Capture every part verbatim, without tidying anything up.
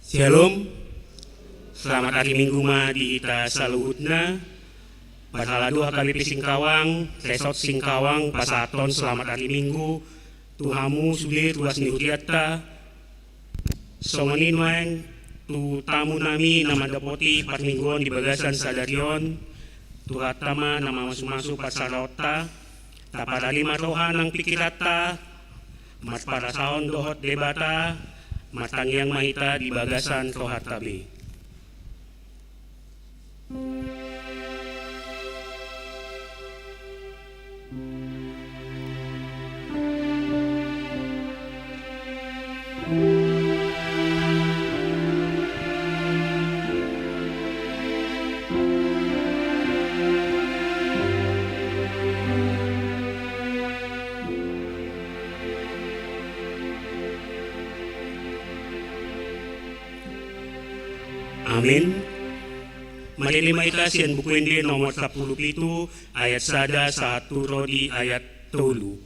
Syalom. Selamat ari Minggu ma di hita saluhutna. Parsahaladohon H K B P Singkawang, Resort Singkawang, pasahathon selamat ari Minggu tu hamu sude ruas ni hurianta. Songon i nuaeng tu tamu nami na mandapoti parmingguon di bagasan sadari on, Tuhanta ma na mamasumasu parserahaonta. Taparade ma roha nang pingkiranta, marparasaon dohot Debata, martangiang ma hita di bagasan rohanta be. Amin. Marende ma hita sian Buku Ende nomor sampulu pitu, ayat sada sahat tu ro di ayat tolu.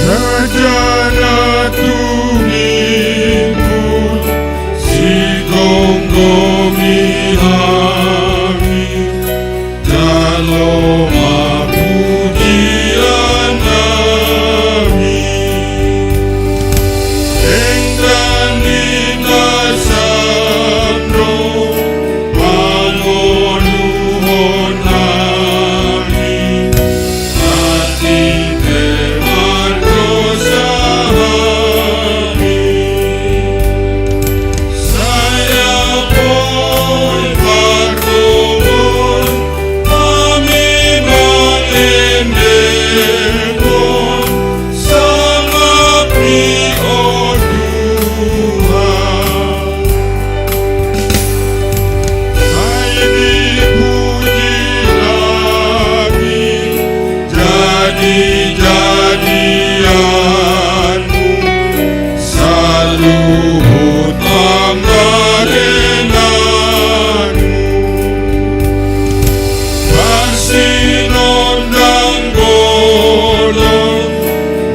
Raja na tumimbo, sigomgomi hami, jalo ma pujian nami. Denggan ni na sandok pangoluhon nami, Jadi-jadianmu saluhut panggabeanmu. Marsinondang bolon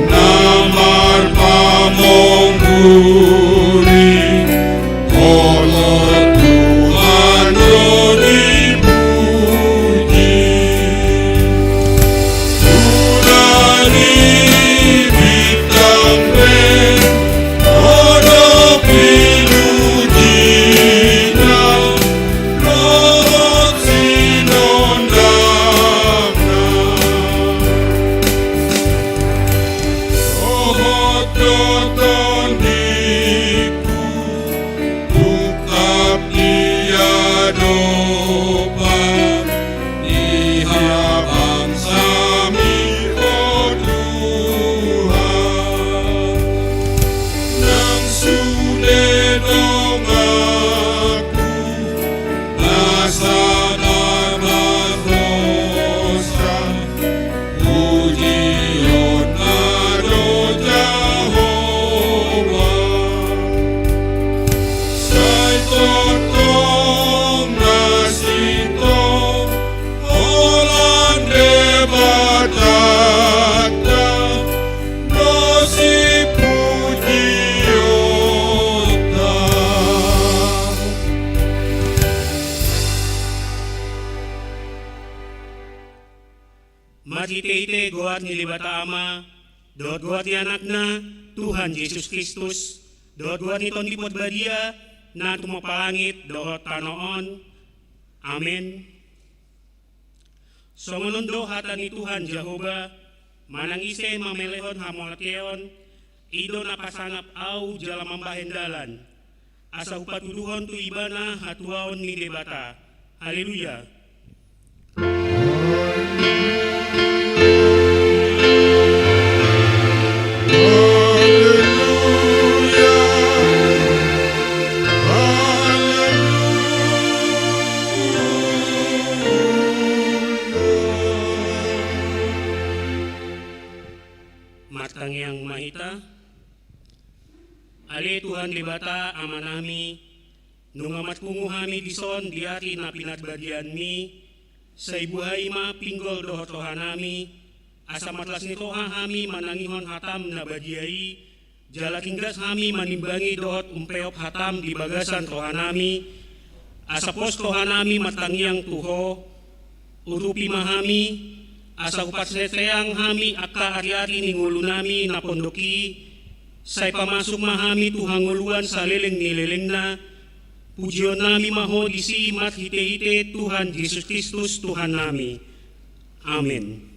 na marpamongguli, olo Tuhan do dipuji. Ula ni bintang pe, olo pinujina, lohot sinondangna. Dohot do tondingku, tungkap diadopan ni habangsami, o Tuhan. Nang sude donganku, na sabar mardosa, pujionna do Jahowa. Sai tongtong na sintong holan Debatanta do sipujionta. Marhitehite goar ni Debata Ama, dohot goar ni Anakna, Tuhan Jesus Kristus, dohot goar ni Tondi Parbadia, na tumompa langit dohot tano on. Amen. Songon on do hata ni Tuhan Jahowa, manang ise mamelehon hamauliateon, i do na pasangap Ahu jala mambahen dalan, asa hupatuduhon tu ibana hatuaon ni Debata. Haleluya. Haleluya. Ale Tuhan Debata Amanami, nunga marpungu hami dison di ari na pinarbadianMi, sai buhai ma pinggol dohot rohanami, asa marlas ni roha hami manangihon hataM na badia i, jala ringgas hami manimbangi dohot umpeop hataM di bagasan rohanami, asa pos rohanami martangiang tu Ho. Urupi ma hami, asa huparsateang hami angka ariari ni ngolunami na pondok i, sai pamasuk ma hami tu hangoluan saleleng ni lelengna. Pujionnami ma Ho disi marhitehite Tuhan Jesus Kristus Tuhannami. Amen.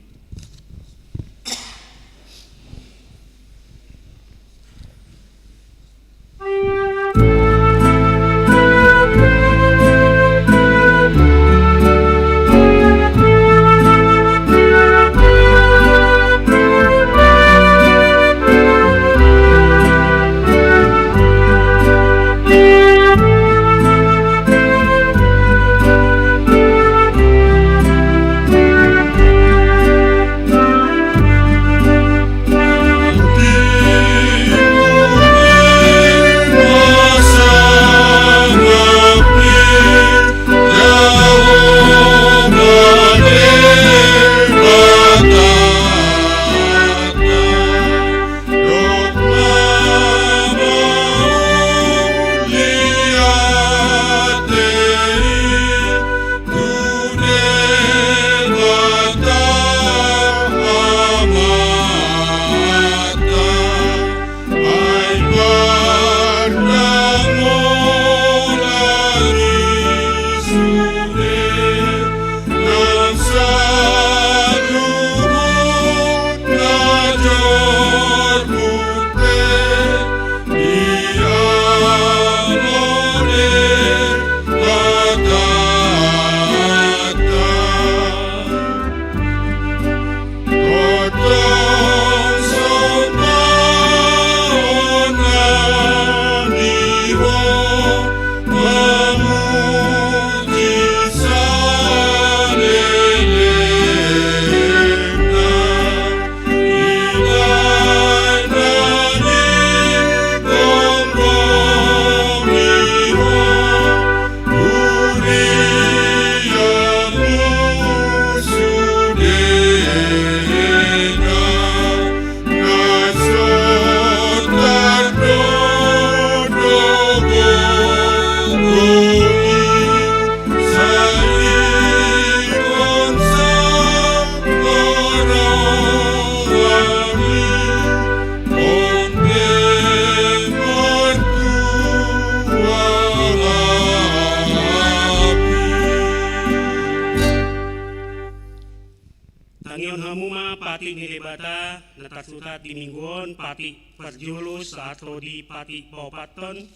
Tangihon hamu ma patik ni Debata na tarsurat di minggu on, patik parjolo sahat ro di patik paopathon.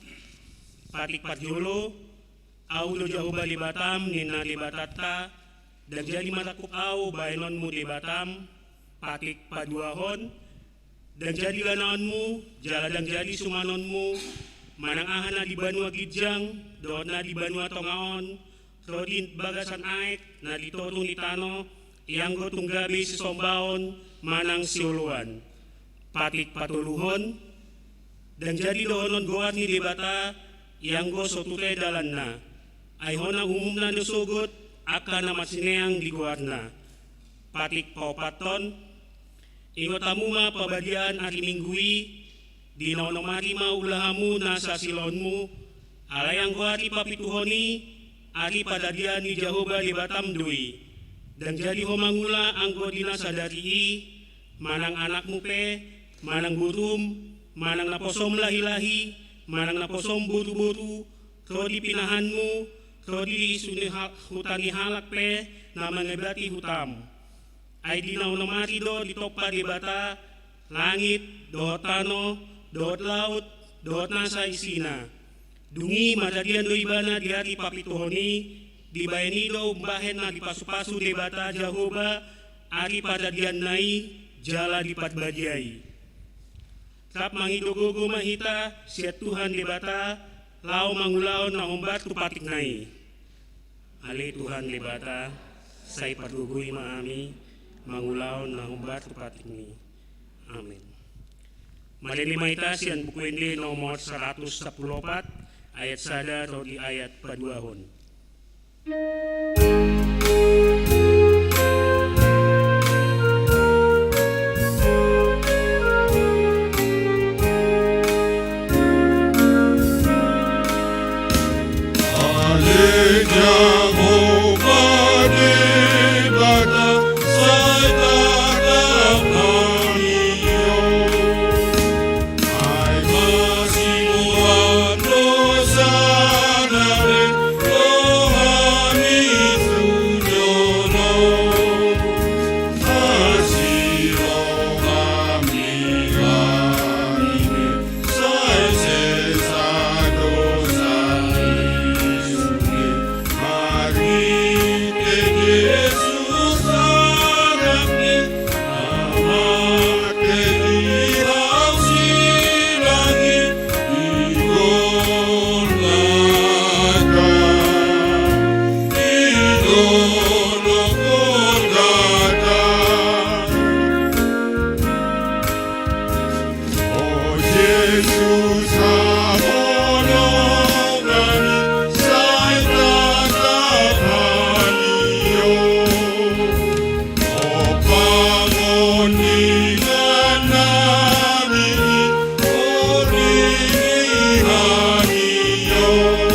Patik parjolo. Ahu do Jahowa Debatam, ninna Debatanta, ndang jadi marangkup ahu bahenonmu Debatam. Patik paduahon. Ndang jadi ganaonmu jala ndang jadi sumanonmu manang aha na di banua ginjang dohot na di banua tonga on, ro di bagasan aek na di toru ni tano, ianggo tung gabe sisombaon manang sioloan. Patik patoluhon. Ndang jadi dohonon goar ni Debata ianggo so ture dalanna, ai hona umumna do sogot angka na marsineang di goarna. Patik paopathon. Ingot hamu ma pabadiaan ari Minggu i. Di na onom ari ma ulahamu nasa silaonmu. Alai anggo ari papituhon i, ari paradian ni Jahowa Debatam do i. Ndang jadi ho mangula anggo di na sadari i, manang anakmu pe, manang borum, manang naposom lahilahi, manang naposom boruboru, ro di pinahanmu, ro di isu ni ha-, huta ni halak pe na mangebati hutam. Ai di na onom ari do ditompa Debata langit dohot tano dohot laut dohot nasa isina. Dung i maradian do ibana di ari papituhon i. Dibahen i do umbahen na dipasupasu Debata Jahowa ari paradianna i jala di parbadia i. Rap mangido gogo ma hita sian Tuhan Debata laho mangulahon na hombar tu patikna i. Ale Tuhan Debata, sai pargogoi ma hami mangulahon na hombar tu patikmi. Amen. Marende ma hita sian Buku Ende nomor saratus sampulu opat, ayat sada ro di ayat paduahon. Ale Jahowa Debata, sai tatap hami on. Ai masiboan do sanami rohami tu jolo. Asi roham di hami be, sai sesa dosa i sude. Marhite Jesus Anakmi, na mate di hau silang i di Golgata, di dolok Golgata. O Jesus, hamonangan sai tatap hami on. O pangondianami, oringi hami on.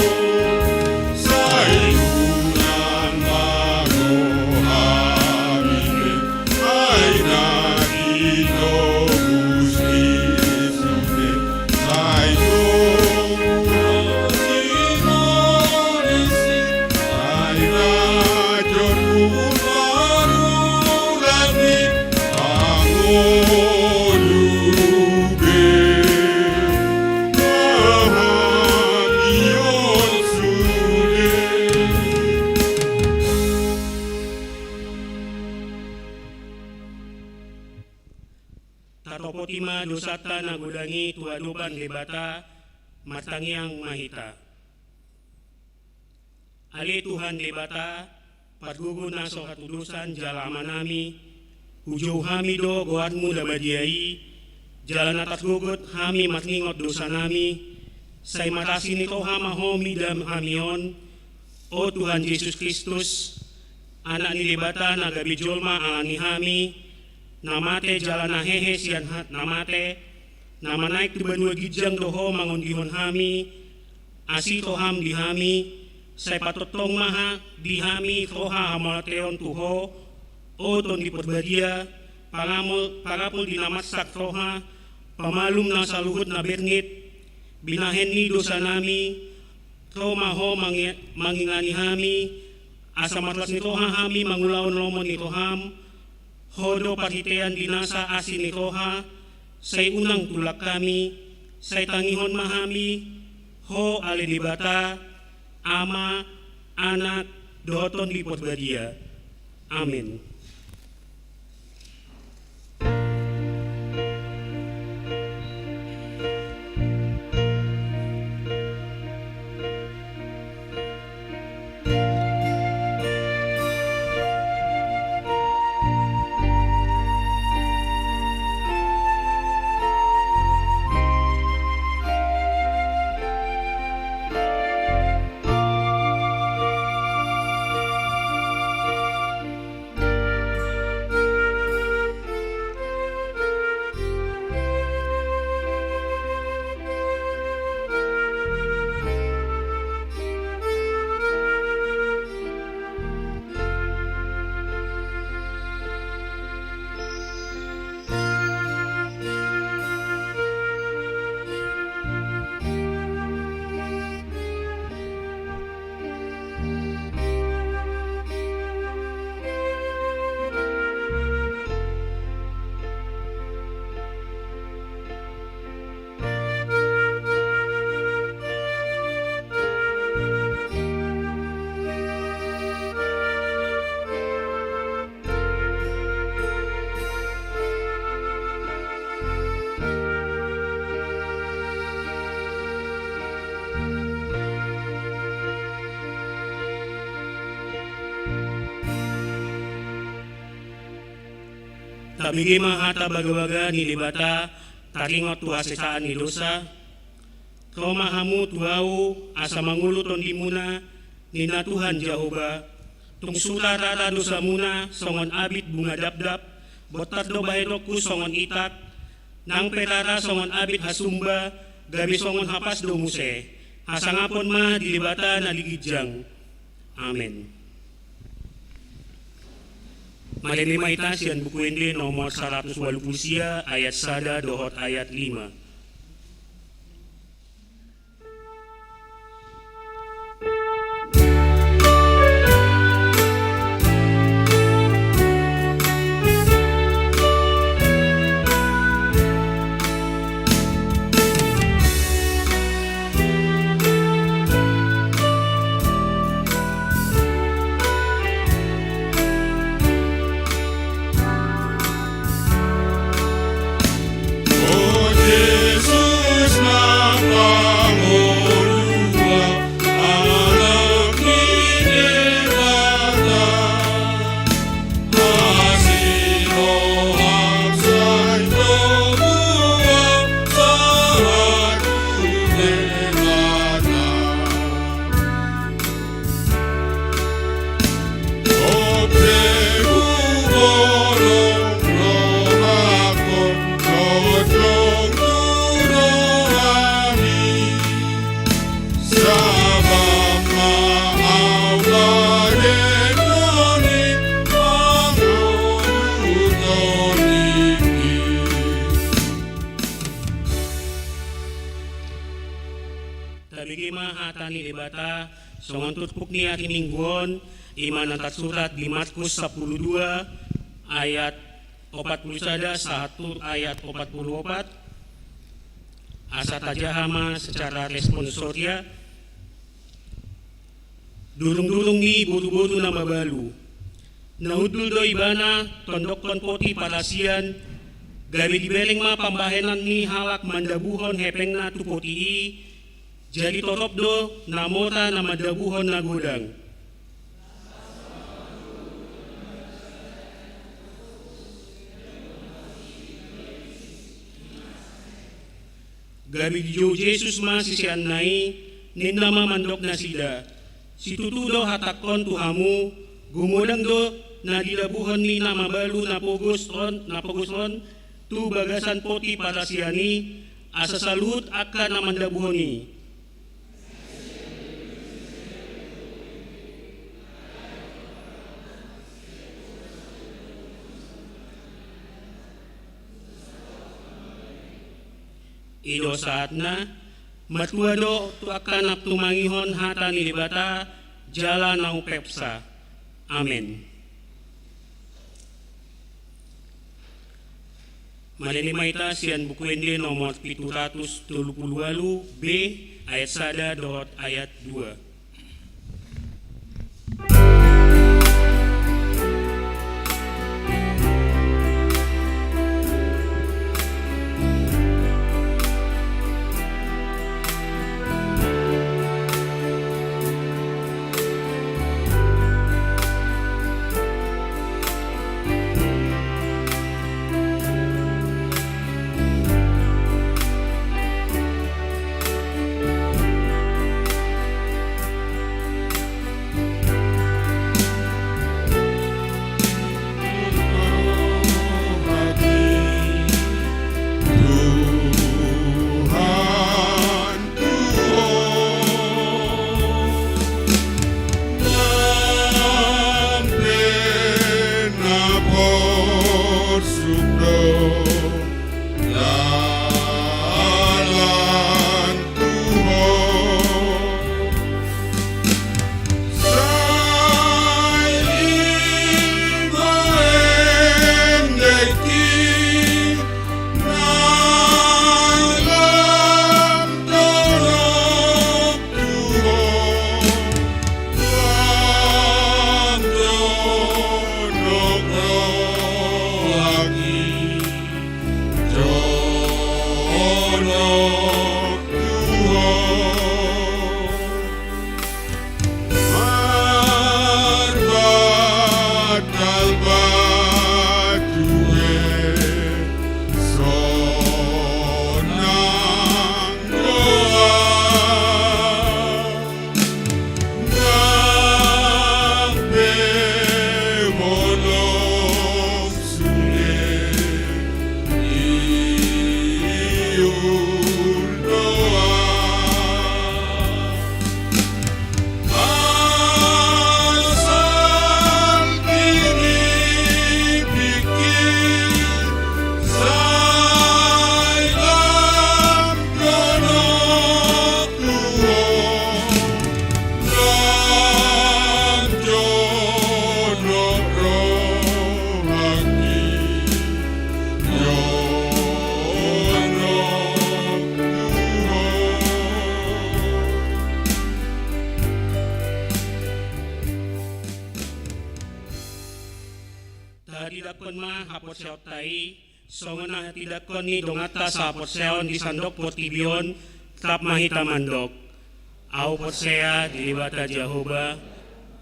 Sai unang mago hami be, ai na ditobus ni sude. Sai tung ro Simon Isip, sai rajon huparurangi, mangolu be hami on sude. Tatopoti ma dosanta na godang i tu adopan Debata. Martangiang ma hita. Ale Tuhan Debata, pargogo na so hatudosan jala Amanami, hujou hami do goarMu na badia i, jala na targogot hami marningot dosanami, sai marasi ni roha ma Ho mida hami on, o Tuhan Jesus Kristus, Anak ni Debata na gabe jolma ala ni hami, na mate jala na hehe sian ha-, na mate, na manaek tu banua ginjang do Ho mangondihon hami, asi rohaM di hami, sai patongtong ma ha-, di hami roha hamauliateon tu Ho, o Tondi Porbadia, pangamol-, pangapul di na marsak roha, pamalum na saluhut na bernit, binahen ni dosanami, ro ma Ho mangi-, mangingani hami, asa marlas ni roha hami mangulahon lomo ni rohaM, Ho do parhitean di nasa asi ni roha, sai unang tulak hami, sai tangihon ma hami, Ho ale Debata, Ama, Anak, dohot Tondi Porbadia. Amen. Tabege ma hata bagabaga ni Debata, taringot tu hasesaan ni dosa. Ro ma hamu tu ahu asa mangolu tondimuna, ninna Tuhan Jahowa. Tung sura rara dosamuna songon abit bunga dapdap, bontar do bahenonku songon itak, nang pe rara songon abit hasumba, gabe songon hapas do muse. Hasangapon ma di Debata na di ginjang. Amen. Marende ma hita sian Buku Ende nomor saratus ualu pulu sia, ayat sada dohot ayat lima. Tabege ma hata ni Debata, songon turpuk ni ari Minggu on, i ma na tarsurat di Markus sampulu dua ayat opat pulu sada sahat tu ayat opat pulu opat. Asa tajaha ma secara responsoria. Durungdurung ni boruboru na mabalu, na hundul do ibana tondokkon poti parasian, gabe dibereng ma pambahenan ni halak mandabuhon hepengna tu poti i, jadi torop do na mora na mandabuhon na godang. Gabe dijou Jesus ma siseanna i, ninna ma mandok nasida: Situtu do hatangkon tu hamu, gumodang do na didabuhon ni na mabalu na pogos on, na pogos on tu bagasan poti parasian i, asa saluhut angka na mandabuhon i. I do sahatna. Martua do tu angka na tumangihon hata ni Debata jala na umpeopsa. Amen. Marende ma hita sian Buku Ende nomor pitu ratus tolu pulu ualu B, ayat sada dohot ayat dua. ma haporseaonta i, songon na tindanghon ni donganta sahaporseaon di sandok portibi on, rap ma hita mandok: Ahu porsea di Debata Jahowa,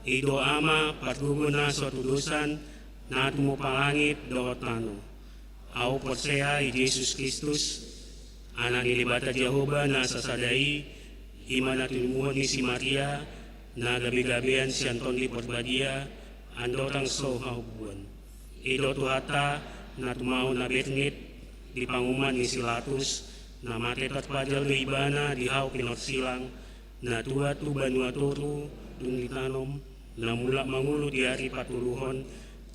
i do Ama pargogo na so tudosan, na tumompa langit dohot tano. Ahu porsea i Jesus Kristus, Anak ni Debata Jahowa na sasada i, i ma na tinimuhon ni si Maria, na gabegabean sian Tondi Parbadia, andorang so habubuhan. I do Tuhanta, na tumao na bernit di panguhuman ni si Latus, na mate tarpajal do Ibana di hau pinorsilang, na tuat tu banua toru, dung ditanom, na mulak mangolu di ari patoluhon,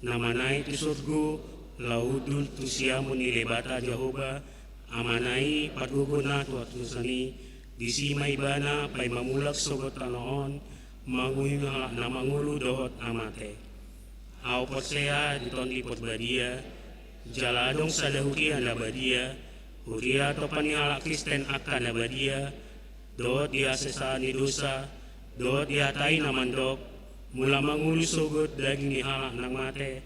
na manaek tu surgo, laho hundul tu siamun ni Debata Jahowa, Amana i pargogo na tu hatudosan i, disi ma Ibana paima mulak sogot tano on, manguhumi halak na mangolu dohot na mate. Ahu porsea di Tondi Parbadia, jala adong sada huria na badia, huria tompa ni halak Kristen angka na badia, dohot di hasesaan ni dosa, dohot di hata i na mandok, mulak mangolu sogot daging ni halak na mate,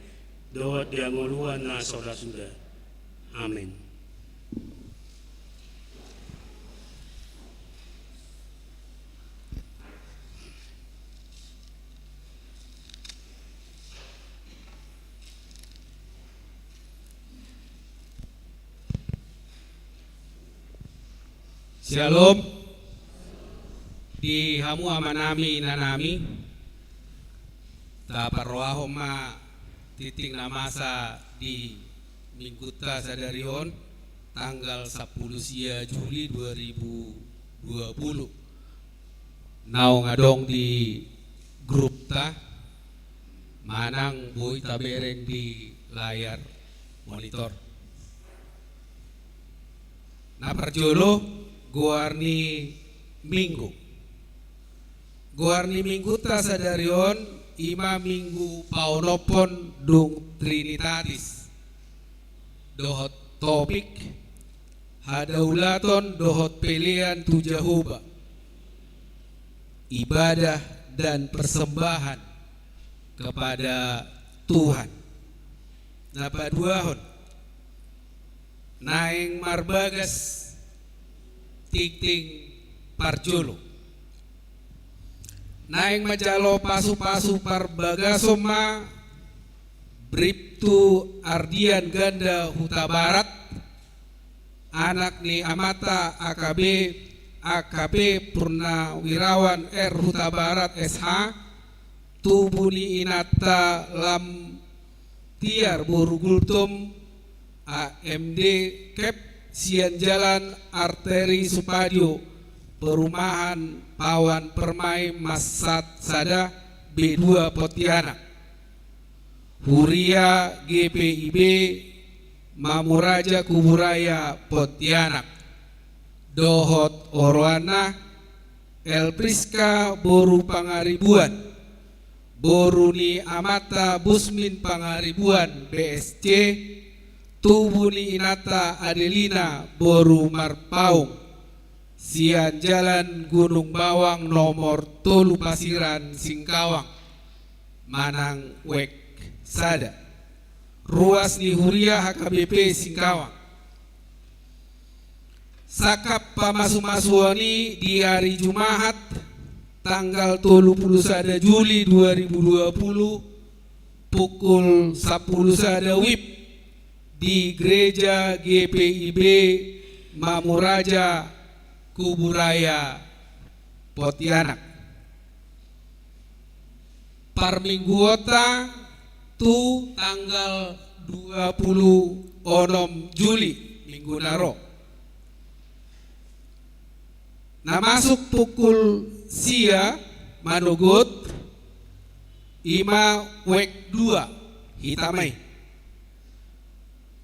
dohot di hangoluan na so ra suda. Amen. Syalom. Di hamu amanami, inanami, taparrohahon ma tingting na masa di Minggunta sadari on, tanggal sampulu sia Juli dua ribu dua puluh. Naung adong di grupta manang boi tabereng di layar monitor. Na parjolo, goar ni Minggu. Goar ni Minggunta sadari on, i ma Minggu paonomhon dung Trinitatis. Dohot topik, hadaulaton dohot pelean tu Jahowa, ibadah dan persembahan kepada Tuhan. Na paduahon, naeng marbagas tingting parjolo. Naeng manjalo pasupasu parbagason ma Bribtu Ardian Ganda Hutabarat, anak ni amanta A K B, A K P Purnawirawan R Hutabarat S H, tubu ni inanta Lamtiar boru Gultom, A M D Kep, sian Jalan Arteri Supadio, Perumahan Pawan Permai, Mansat Sada, B dua, Pontianak. Huria G P I B Mamuraja Kuburaya, Pontianak, dohot oroanna, Elpriska boru Pangaribuan, boru ni amanta Busmin Pangaribuan B S C, tubu ni inanta Adelina boru Marpaung, sian Jalan Gunung Bawang nomor tolu Pasiran, Singkawang, manang wek sada. Ruas ni huria H K B P Singkawang. Sangkap pamasumasuon i di ari Jumahat, tanggal tolu pulu sada Juli dua ribu dua pulu, pukul sampulu sada wib, di Gereja G P I B Mamuraja Kuburaya, Pontianak. Parmingguonta tu tanggal dua pulu onom Juli, minggu na ro. Na masuk pukul sia manogot, i ma wek dua, hita ma i.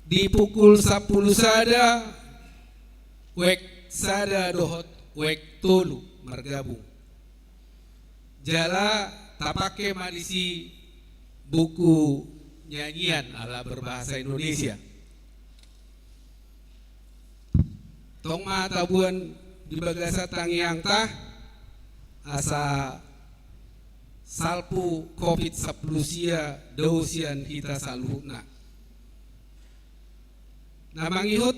Di pukul sampulu sada, wek sada dohot wek tolu margabung. Jala tapake ma disi buku nyanyian ala berbahasa Indonesia. Tong ma tabuan di bagasan tangiangta, asa salpu covid sampulu sia dao sian hita saluhutna. Na mangihut,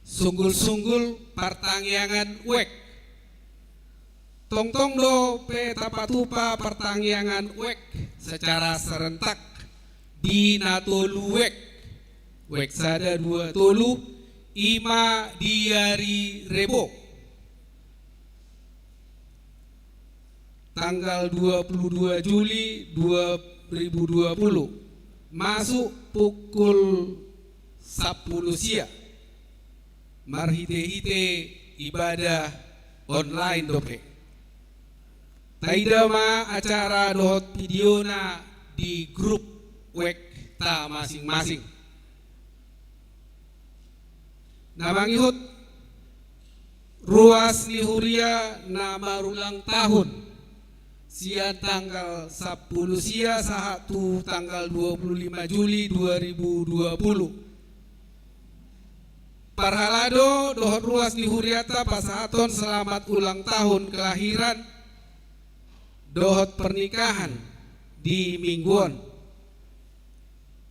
sunggul-sunggul partangiangan wijk. Tongtong dope tapatupa partangiangan wijk secara serentak di na tolu wijk. Wijk sada, dua, tolu, i ma di ari Rebo, tanggal dua puluh dua Juli dua ribu dua puluh, masuk pukul sampulu sia, marhite-hite ibadah online dope. Taida ma acara dohot videona di grup wijk ta masing-masing. Na mangihut, ruas ni huria na marulang tahun sian tanggal sampulu sia sahat tu tanggal dua puluh lima Juli dua ribu dua puluh. Parhalado dohot ruas ni huriata pasahathon selamat ulang tahun kelahiran dohot pernikahan di minggu on.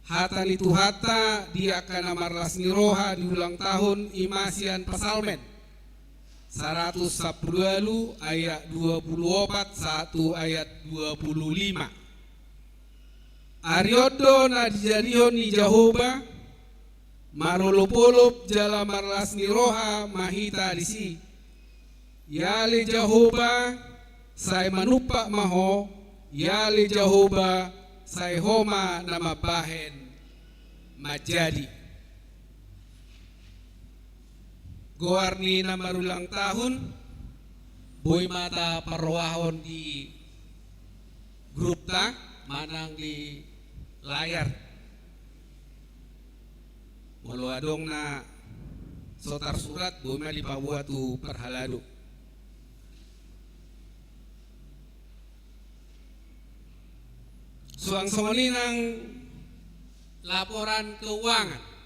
Hata ni Tuhanta di angka na marlas ni roha di ulang tahun i ma sian Psalmen saratus sampulu ualu ayat dua puluh opat sahat tu ayat dua puluh lima. Ari on do na dijadihon ni Jahowa, marolop-olop jala marlas ni roha ma hita disi. Ia ale Jahowa, sai manumpak ma Ho, ia ale Jahowa, sai Ho ma na mambahen manjadi. Goar ni na marulang tahun boi ma taparrohahon di grupta manang di layar. Molo adong na so tarsurat, boi ma dipaboa tu parhalado. Suang songon i nang laporan keuangan.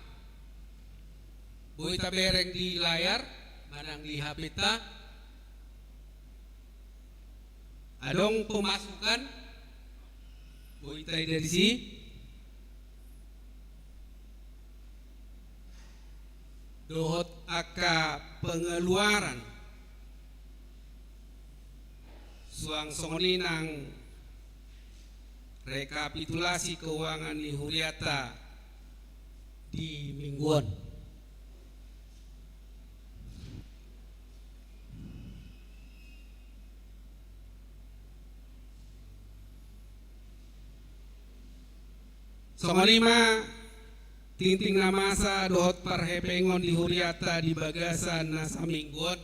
Boi tabereng di layar manang di H P-ta. Adong pemasukan, boi taida disi. Dohot angka pengeluaran. Suang songon i nang rekapitulasi keuangan ni huriata di minggu on. Songon i ma tingting na masa dohot parhepengon di huriata di bagasan na saminggu on.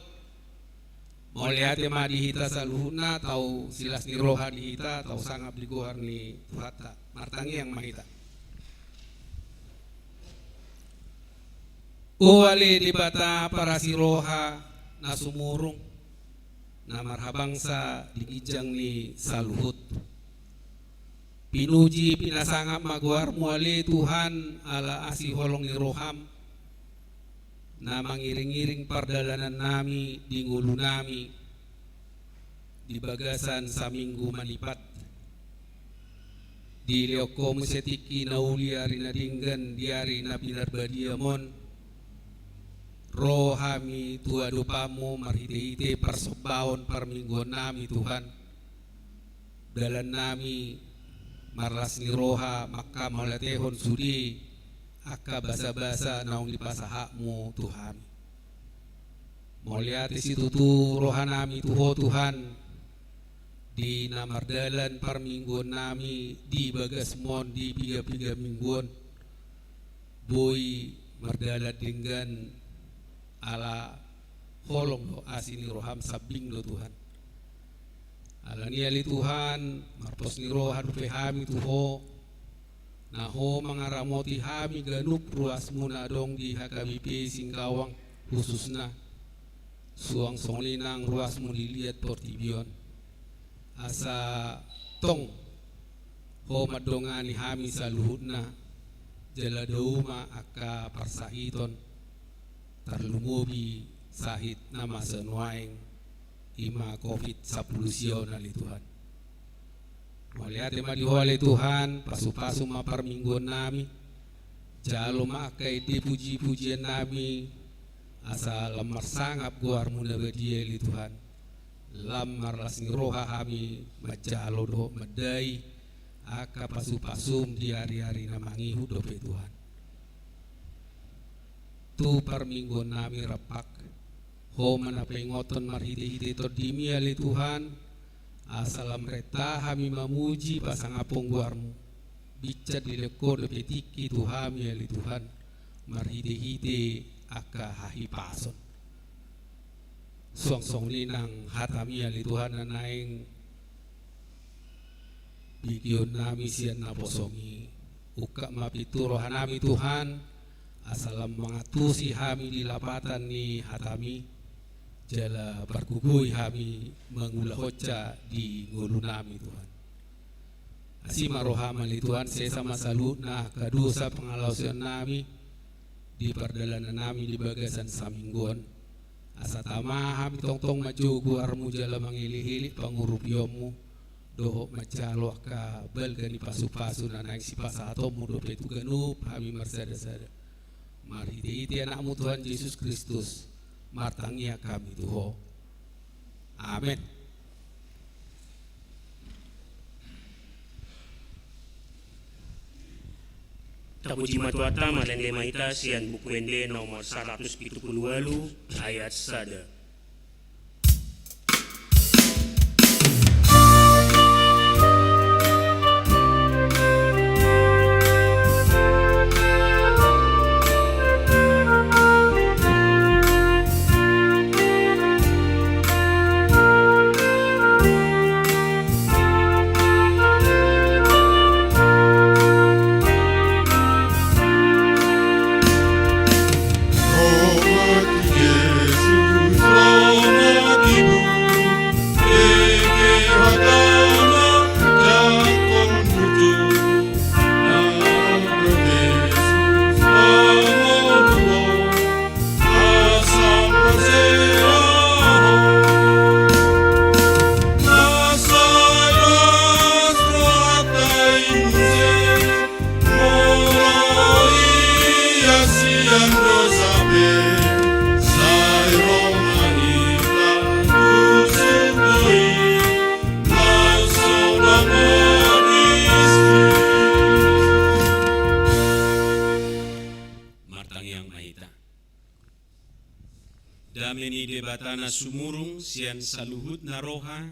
Mauliate ma di hita saluhutna, tau silas ni roha di hita, tau sangap di goar ni Tuhanta. Martangiang ma hita. O ale Debata parasi roha na sumurung, na marhabangsa di ginjang ni saluhut. Pinuji pinasangap ma goarmu ale Tuhan, ala asi holong ni roham, na mangiring-iring pardalanan nami di ngolu nami, di bagasan saminggu manipat. Dilehon Ho muse tingki na uli ari na denggan di ari na pinarbadiam on. Ro hami tu adopanmu marhite-hite parsombaon parmingguon nami, Tuhan. Dalan nami marlas ni roha mangkamauliatehon sude angka basa-basa naung dipasahatmu tu hami. Mauliate situtu roha nami tu Ho, Tuhan, di na mardalan parmingguon nami di bagasmon di piga-piga mingguon. Boi mardalan denggan ala holong do asi ni roham, sambing do, Tuhan. Alani i ale Tuhan, marpos ni roha dope hami tu Ho, na Ho mangaramoti hami ganup ruasmu na adong di H K B P Singkawang khususna, suang songon i nang ruasmu di liat portibi on. Asa tong Ho mandongani hami saluhutna, jala dao ma angka parsahiton, tarlumobi sahit na masa nuaeng, i ma covid sampulu sia on ale Tuhan. Mauliate ma di Ho ale Tuhan, pasu-pasu ma parmingguon nami, Jalo ma angka ende puji-pujian nami, asa lam marsangap goarmu na badia ale Tuhan. Lam marlas ni roha hami manjalo dohot mandai angka pasu-pasum di ari-ari na mangihut dope Tuhan. Tu parmingguon nami rampak, Ho ma na paingothon marhite-hite tondimi ale Tuhan, asa lam renta hami mamuji pasangaphon goarmu. Binsan dilehon Ho dope tingki tu hami ale Tuhan, marhite-hite angka hahipason. Suang songon i nang hatami ale Tuhan na naeng begeon nami sian naposona i. Ungkap ma pintu roha nami Tuhan, asa lam mangantusi hami di lapatan ni hatami, jala pargogoi hami mangulahonsa di ngolu nami Tuhan. Asi ma roham ale Tuhan, sesa ma saluhutna angka dosa pangalaosion nami di pardalanan nami di bagasan saminggu on. Asa tama hami tongtong manjou goarmu jala mangelek-elek pangurupionmu, dohot manjalo angka balga ni pasu-pasu na naeng sipasahatonmu dope tu ganup hami marsada-sada. Marhite-hite anakmu Tuhan Jesus Kristus, martangiang hami tu Ho. Amen. Tapuji ma Tuhanta, marende ma hita sian Buku Ende nomor saratus pitu pulu ualu, ayat sada. Martangiang ma hita. Dame ni Debata na sumurung sian saluhutna roha,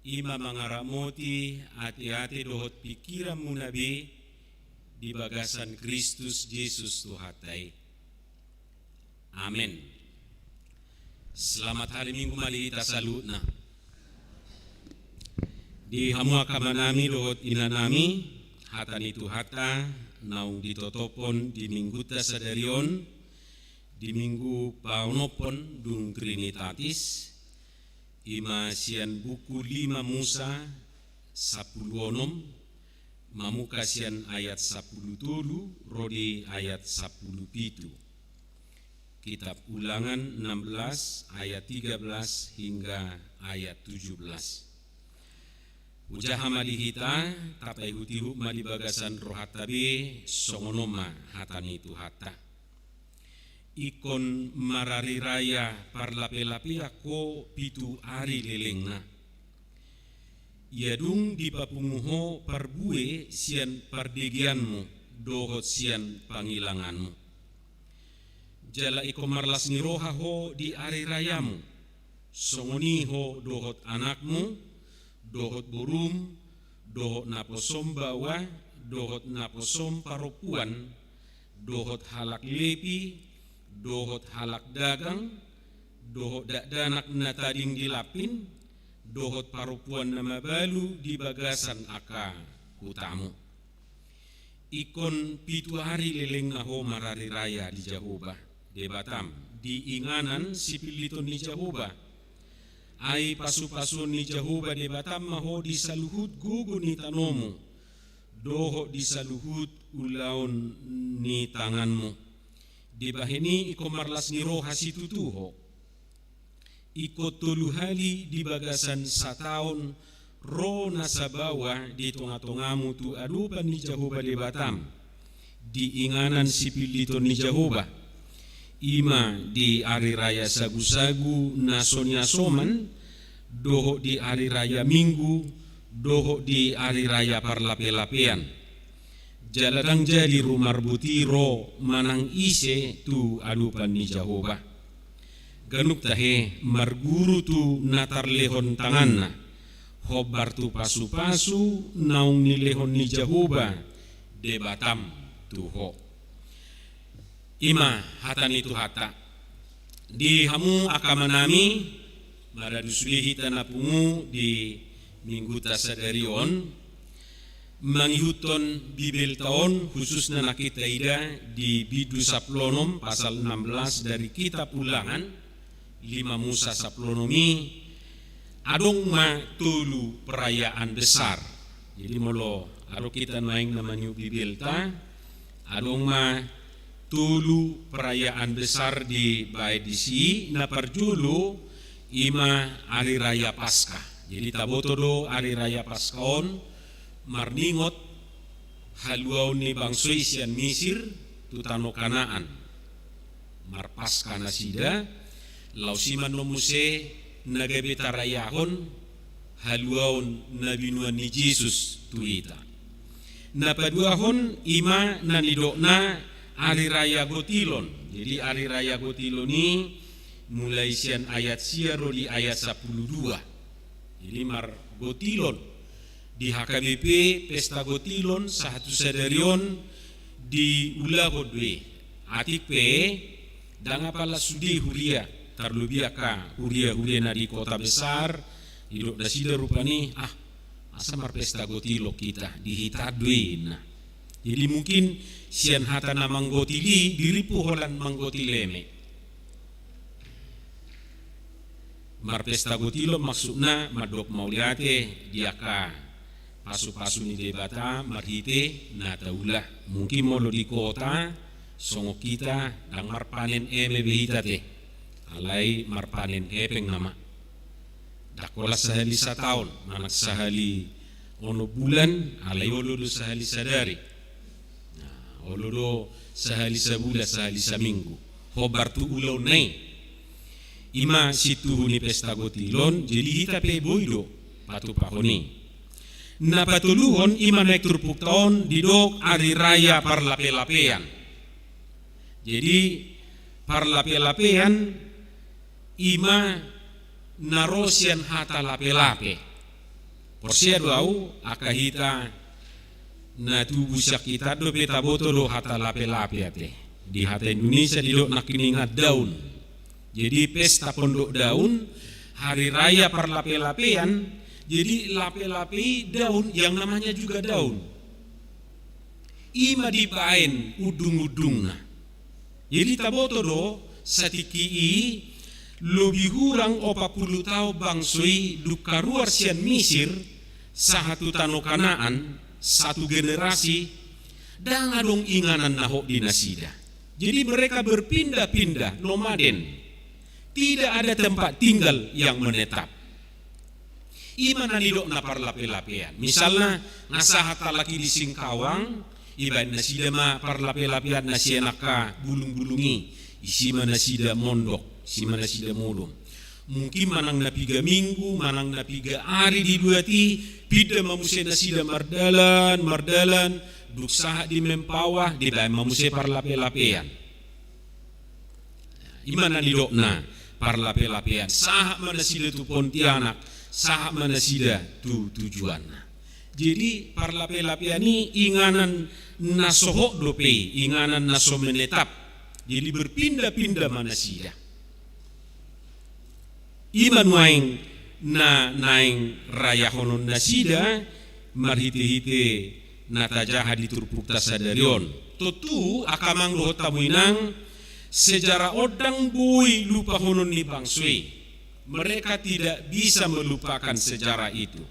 i ma mangaramoti ate-ate dohot pingkiranmuna be di bagasan Kristus Jesus Tuhanta i. Amen. Selamat hari Minggu ma di hita saluhutna. Di hamu angka amanami dohot inanami, hata ni Tuhanta naung ditotophon di minggunta sadari on, di minggu paonomhon dung Trinitatis, i ma sian buku lima Musa sampulu onom, mamungka sian ayat sampulu tolu ro di ayat sampulu pitu. Kitab Ulangan enam belas ayat tiga belas hingga ayat tujuh belas. Hujaha ma di hita, tapaihut-ihut ma di bagasan rohanta be, songon on ma hata ni Tuhanta. Ingkon marari raya parlape-lapean ho pitu ari lelengna. Ia dung dipapungu ho parbue sian pardegeanmu dohot sian pangilanganmu. Jala ingkon marlas ni roha ho di ari rayamu, songon i ho dohot anakmu, dohot borum, dohot naposom baoa, dohot naposom parompuan, dohot halak Lepi, dohot halak dagang, dohot dakdanak na tading di lampin, dohot parompuan na mabalu di bagasan angka hutamu. Ingkon pitu ari lelengna ho marari raya di Jahowa Debatam, di inganan sipilliton ni Jahowa. Ai pasu-pasuon ni Jahowa Debatam ma ho di saluhut gogo ni tanomu, dohot di saluhut ulaon ni tanganmu. Dibahen i ingkon marlas ni roha situtu ho. Ingkon tolu hali di bagasan sataon ro nasa baoa di tonga-tongamu tu adopan ni Jahowa Debatam. di inganan sipilliton ni Jahowa, i ma di ari raya sagusagu na so niasoman, dohot di ari raya Minggu, dohot di ari raya parlapelapean. Jala ndang jadi rumar buti ro manang ise tu adopan ni Jahowa. Ganup tahe marguru tu na tarlehon tanganna, hombar tu pasupasu naung nilehon ni Jahowa Debatam tu ho. I ma hata ni Tuhanta. Di hamu angka amanami, maradu sude hita na pungu di Mingguta sadari on, mangihuthon Bibelta on, khususna na hita ida di bindu sampulu onom pasal enam belas dari Kitab Ulangan, lima Musa sampulu onom i, adong ma tolu perayaan besar. Jadi molo adong hita nuaeng na mangihuthon Bibelta, adong ma tolu perayaan besar dibaen disi. Na parjolo i ma ari raya Paskah. Jadi taboto do ari raya Paskah on marningot haluaon ni bangso i sian Misir tu tano Kanaan. Marpaskah nasida, laos i ma annon muse na gabe tarayahon haluaon na binoan ni Jesus tu hita. Na paduahon i ma na nidokna ari raya Gotilon. Jadi ari raya Gotilon i mulai sian ayat sia ro di ayat sampulu dua. Jadi margotilon. Di H K B P pesta gotilon sahat tu sadari on diulahon do i. Atik pe ndang apala sude huria, tarlobi angka huria-huria na di kota besar, didok nasida rupani, ah, asa marpesta gotilon hita, di hita do i, ninna. Jadi mungkin sian hata na manggotil i dirimpu holan manggotil eme. Marpesta gotilon maksudna mandok mauliate di angka pasupasu ni Debata marhite na taula. Mungkin molo di kota songon hita ndang marpanen eme be hita te. Alai marpanen hepeng nama. Ndang holan sahali sataon, manang sahali onom bulan, alai olo do sahali sadari. Nah, olo do sahali sabulan, sahali saminggu. Hombar tu ulaonna i. I ma situhu ni pesta gotilon, jadi hita pe boi do patupahon i. Na patoluhon i ma na i turpukta on didok ari raya parlapelapean. Jadi parlapelapean i ma na ro sian hata lapelape. Porsea do au, angka hita na tubu sian hita dope taboto do hata lapelape ate. Di hata Indonesia didok nangkiningan daun. Jadi pesta pondok daun, hari raya parlapelapean, jadi lapelape i daun, yang namanya juga daun. I ma dibaen undung-undungna. Jadi taboto do satingki i lobi hurang opat pulu taon bangso i dung kaluar sian Misir sahat tu tano Kanaan, satu generasi, ndang adong inganan na hot di nasida. Jadi mereka berpindah-pindah, nomaden. Tidak ada tempat tinggal yang menetap. I ma na nidokna parlapelapean. Misalna, nga sahat halak i di Singkawang, ibaen nasida ma parlapelapean na sian angka bulung-bulung i, disi ma nasida mondok, disi ma nasida modom. Mungkin manang na piga minggu, manang na piga ari dibuat i, pinda ma muse nasida mardalan, mardalan, dung sahat di Mempawah, dibaen ma muse parlapelapean. I ma na nidokna parlapelapean. Sahat ma nasida tu Pontianak, sahat ma nasida tu tujuanna. Jadi parlapelapean i inganan na so hot dope, inganan na so menetap. Jadi berpindah-pindah ma nasida. I ma nuaeng na naeng rayahonon nasida marhite-hite na tajaha di turpukta sadari on. Tontu angka amang dohot hamu inang, sejarah on ndang boi lupahonon ni bangso i. Mereka tidak bisa melupakan sejarah itu.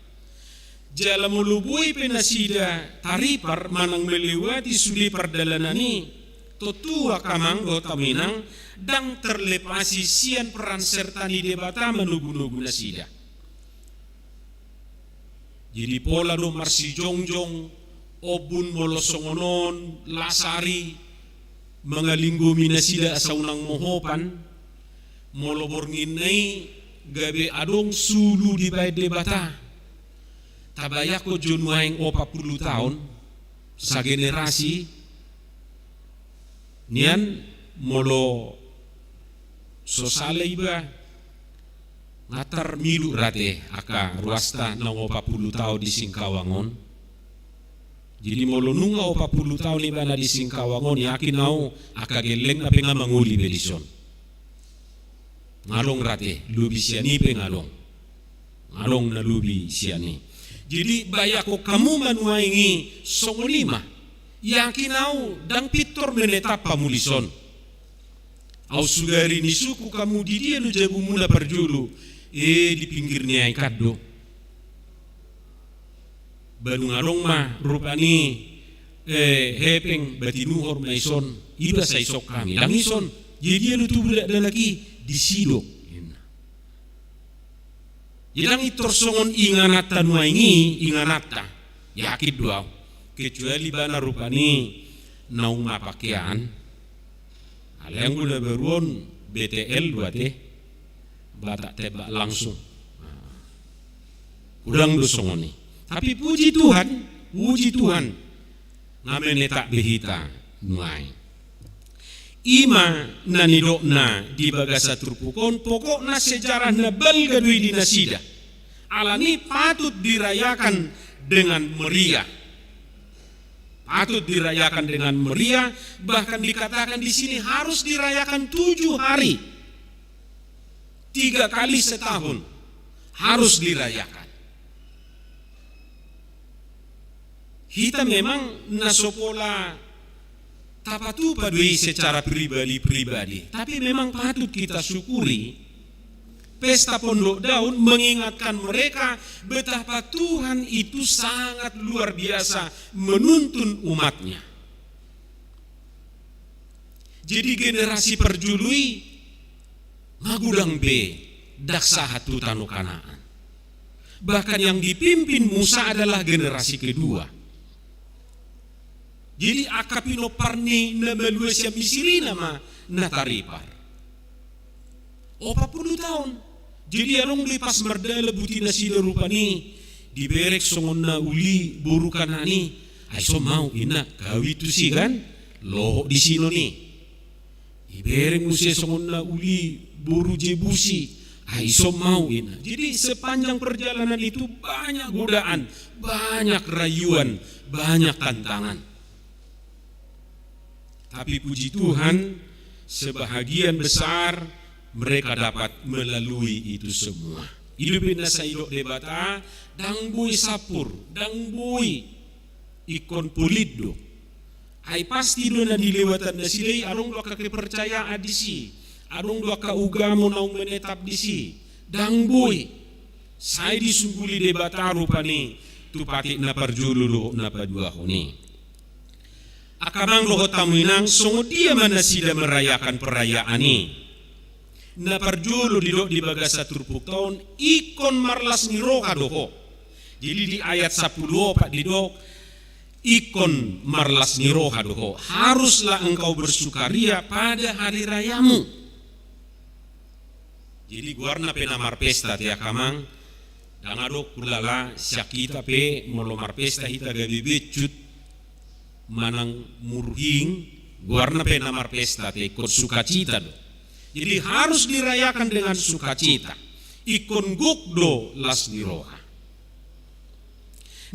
Jala molo boi pe nasida taripar manang melewati sude pardalanan i, tontu angka amang dohot hamu inang, ndang terlepasi sian peran serta ni Debata manogu-nogu nasida. Jadi pola do marsijongjong Ombun molo songon on las ari mangalinggomi nasida asa unang mohopan, molo borngin na i gabe adong sulu dibaen Debata. Tabayangkon jo nuaeng opat pulu taon, sagenerasi nian molo so sala iba, nga tarmiluk rate angka ruasta naung opat pulu taon di Singkawang on. Jadi molo nunga opat pulu taon ibana di Singkawang on, yakin au angka gellengna pe nga mangoli be dison. Nga adong rate, lobi sian i pe nga adong. Nga adong na lobi sian i. Jadi bayangkon hamu ma nuaeng i songon i ma. Yakin au ndang pintor menetap hamu dison. Au sugari ni suku hamu, di dia do jabumuna parjolo? E, di pinggir ni aek an do. Ba dung adong ma rupani, e, hepeng, ba tinuhor ma ison, iba sai isok hami. Ndang ison. Jadi dia do tubu dakdanak i? Disi do. Jadi ndang pintor songon ingananta nuaeng i, ingananta. Yakin do au. Kecuali ibana rupani naung mapangkean. Alai anggo na baru on B T L do ate. Batak tembak langsung. Nah, godang do songon i. Tapi puji Tuhan, puji Tuhan, nga menetap be hita nuaeng. I ma na nidokna di bagasan turpuk on, pokokna sejarah na balga do i di nasida. Alani patut dirayakan dengan meriah. Patut dirayakan dengan meriah, bahkan dikatakan di sini harus dirayakan tujuh hari. Tiga kali setahun harus dirayakan. Hita memang na so pola tapatupa do i secara pribadi-pribadi, tapi memang patut kita syukuri. Pesta Pondok Daun mengingatkan mereka betapa Tuhan itu sangat luar biasa menuntun umatnya. Jadi generasi parjolo i nga godang be ndang sahat tu tano Kanaan. Bahkan yang dipimpin Musa adalah generasi kedua. Jadi angka pinompar ni na malua sian Misir i nama na taripar. Opat pulu taon. Jadi adong do i pas mardalan buti nasida rupani, dibereng songon na uli boru Kanaan i. Ai ison ma au, inna, kawin tusi kan, lohot disi non i. Dibereng muse songon na uli boru Jebus i. Ai ison ma au, inna. Jadi sepanjang perjalanan itu banyak godaan, banyak rayuan, banyak tantangan. Tapi puji Tuhan, sebahagian besar mereka dapat melalui itu semua. I do pe na sai didok Debata, ndang boi sampur, ndang boi, ingkon polit do. Ai pasti do na dilewatan nasida i, adong do angka kepercayaan disi, adong do angka ugamo naung menetap disi, ndang boi. Sai disungguli Debata rupani tu patik na parjolo dohot na paduahon i. Angka amang dohot hamu inang, songon dia ma nasida merayakan perayaan i? Na parjolo didok di bagasan turpukta on, ingkon marlas ni roha do ho. Jadi di ayat sampulu opat didok, ingkon marlas ni roha do ho. Haruslah engkau bersukaria pada hari rayamu. Jadi goarna pe na marpesta, ate angka amang, ndang adong hulala sian hita pe molo marpesta hita gabe bencut manang murhing, goarna pe na marpesta, ate, ingkon sukacita do. Jadi harus dirayakan dengan sukacita. Ingkon gok do las ni roha.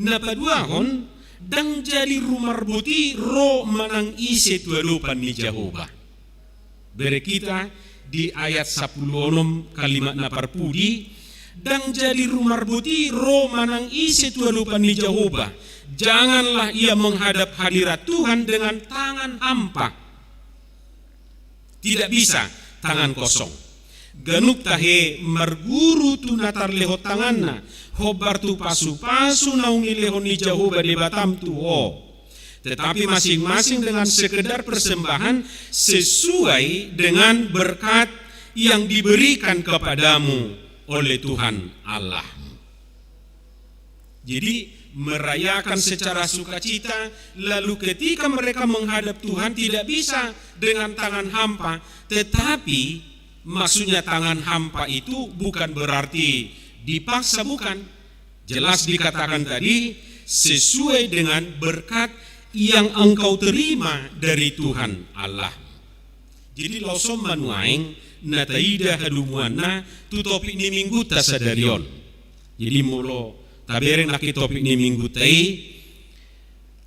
Na paduahon, ndang jadi rumarboti ro manang ise tu adopan ni Jahowa. Bereng hita di ayat sampulu onom kalimat na parpudi, ndang jadi rumarboti ro manang ise tu adopan ni Jahowa, janganlah ia menghadap hadirat Tuhan dengan tangan hampa. Tidak bisa tangan kosong. Ganup tahe marguru tu na tarlehon tanganna, hombar tu pasupasu naung nilehon ni Jahowa Debatam tu ho. Tetapi masing-masing dengan sekedar persembahan sesuai dengan berkat yang diberikan kepadamu oleh Tuhan Allahmu. Jadi, merayakan secara sukacita, lalu ketika mereka menghadap Tuhan tidak bisa dengan tangan hampa, tetapi maksudnya tangan hampa itu bukan berarti dipaksa, bukan. Jelas dikatakan tadi, sesuai dengan berkat yang engkau terima dari Tuhan Allah. Jadi laos on ma nuaeng na taida hadomuanna tu topik ni mingguta sadari on. Jadi molo tabereng nangkin topik ni mingguta i,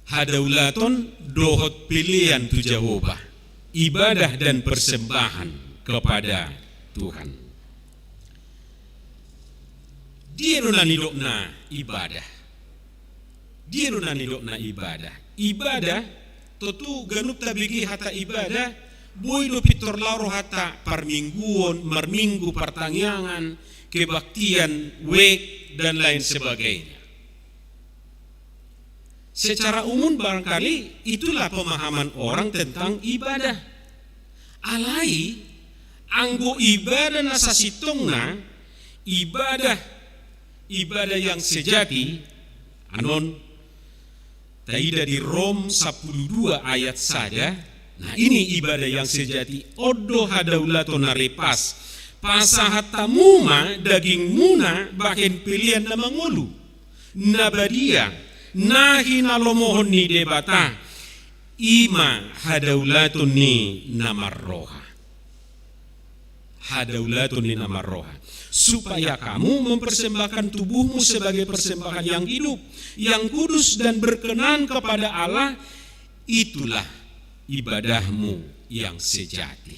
hadaulaton dohot pelean tu Jahowa, ibadah dan persembahan kepada Tuhan. Dia do na nidokna ibadah. Dia do na nidokna ibadah. Ibadah, tontu ganup tabege hata ibadah, boi do pintor laho rohanta parmingguon, marminggu, partangiangan, kebaktian, wijk, dan lain sebagainya. Secara umum barangkali itulah pemahaman orang tentang ibadah. Alai, anggo ibadah na sasintongna, ibadah, ibadah yang sejati, anon, taida di Rom sampulu dua ayat sada, nah, ini ibadah yang sejati, on do hadaulaton na ripas, pasahat hamu ma dagingmuna bahen pelean na mangolu, na badia, na hinalomohon ni Debata, i ma hadaulaton ni na marroha. Hadaulaton ni na marroha. Supaya kamu mempersembahkan tubuhmu sebagai persembahan yang hidup, yang kudus dan berkenan kepada Allah, itulah ibadahmu yang sejati.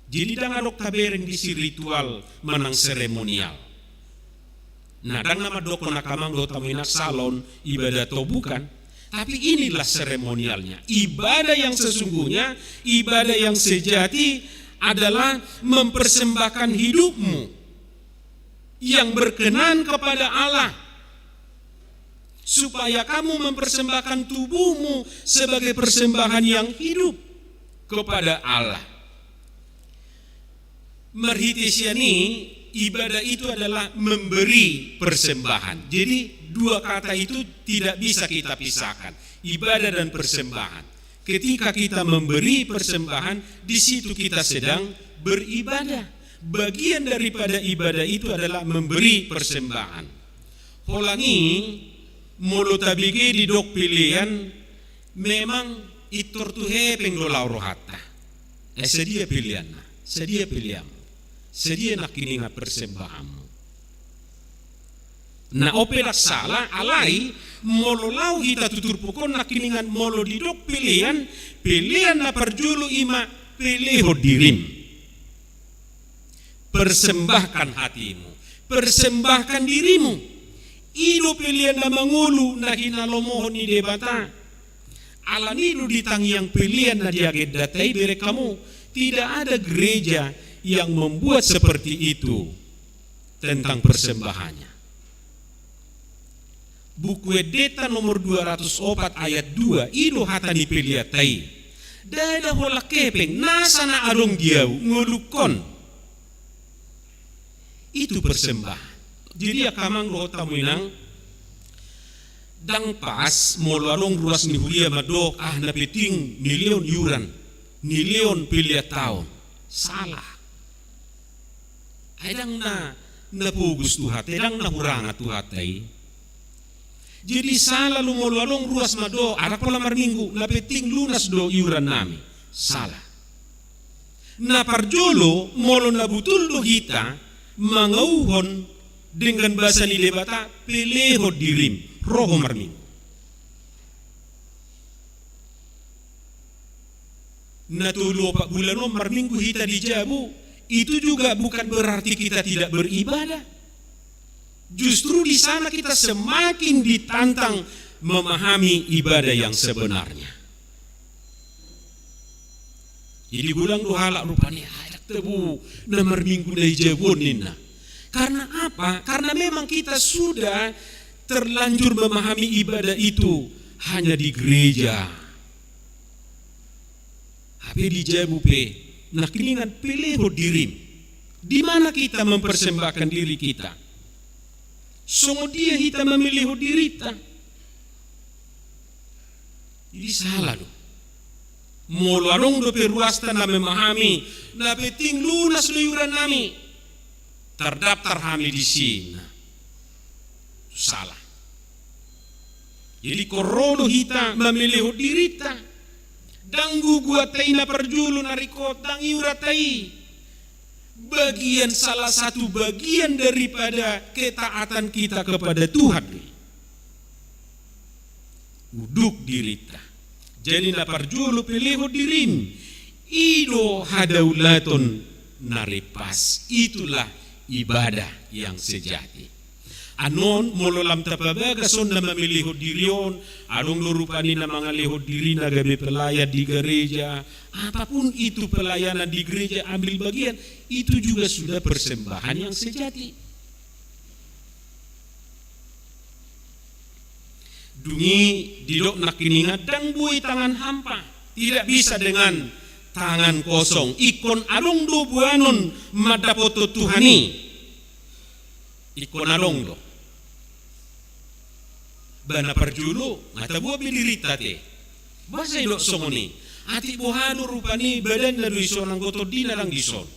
Jadi ndang adong tabereng disi ritual manang seremonial. Nah, ndang na mandokkon angka amang dohot hamu inang sala on ibadah, to, bukan. Tapi inilah seremonialnya. Ibadah yang sesungguhnya, ibadah yang sejati adalah mempersembahkan hidupmu yang berkenan kepada Allah. Supaya kamu mempersembahkan tubuhmu sebagai persembahan yang hidup kepada Allah. Marhite sian i, ibadah itu adalah memberi persembahan. Jadi, dua kata itu tidak bisa kita pisahkan. Ibadah dan persembahan. Ketika kita memberi persembahan, di situ kita sedang beribadah. Bagian daripada ibadah itu adalah memberi persembahan. Holan i, molo tabege didok pelean, memang pintor tu hepeng do laho rohanta. Eh, sadia peleanna, sadia peleanmu, sadia nangkiningan persembahanmu. Nah, on pe ndang sala, alai molo laho hita tu turpuk on nangkiningan molo didok pelean, pelean na parjolo i ma pelehon dirim. Persembahkan hatimu, persembahkan dirimu. I do pelean na mangolu na hinalomohon ni Debata. Alani i do di tangiang pelean na di agendanta i, bereng hamu, tidak ada gereja yang membuat seperti itu tentang persembahannya. Buku Endenta nomor dua ratus opat ayat dua, i do hata ni peleanta i. Ndada holan hepeng, nasa na adong di ahu, ngolungkon. Itu persembahan. Jadi angka amang dohot hamu inang, ndang pas molo adong ruas ni huria mandok, ah, na penting nilehon iuran, nilehon peleanta on. Salah. Ai ndang na, na pogos Tuhanta, ndang na hurangan Tuhanta i. Jadi sala do molo adong ruas mandok, ndang pola marminggu, na penting lunas do iuran nami. Salah. Na parjolo, molo na botul do hita mangauhon denggan basa ni Debata, pelehon dirim, ro ho marminggu. Na tolu opat bulan on marminggu hita di jabu, itu juga bukan berarti kita tidak beribadah. Justru di sana kita semakin ditantang memahami ibadah yang sebenarnya. Jadi godang do halak rupani, ah, ndang tabo na marminggu na di jabu on ninna. Karena apa? Karena memang kita sudah terlanjur memahami ibadah itu hanya di gereja. Hape di jabu pe, nangkiningan pelehon dirim. Di mana kita mempersembahkan diri kita? Songon dia hita mamelehon dirinta? Jadi sala do. Molo adong dope ruasta na memahami, na penting lunas do iuran nami, tardaftar hami disi, na sala. Jadi ingkon ro do hita mamelehon dirinta. Ndang guguanta i na parjolo, na ringkot, ndang iuranta i. Bagian, salah satu bagian daripada ketaatan kita kepada Tuhan. Unduk dirinta. Jadi na parjolo pelehon dirim. I do hadaulaton na rimpas. Itulah ibadah yang sejati. Annon, molo lam tapabagas on na mamelehon diri on, adong do rupani na mangalehon dirina gabe pelayan di gareja, apapun itu pelayanan di gereja, ambil bagian, itu juga sudah persembahan yang sejati. Dung i didok nangkiningan, ndang boi tangan hampa, tidak bisa dengan tangan kosong. Ingkon adong do boanon mandapothon Tuhan i. Ingkon adong do. Ba na parjolo, nga taboan be dirinta ate. Boasa didok songon i? Atik boha do rupani badanna do dison, anggo tondina ndang dison.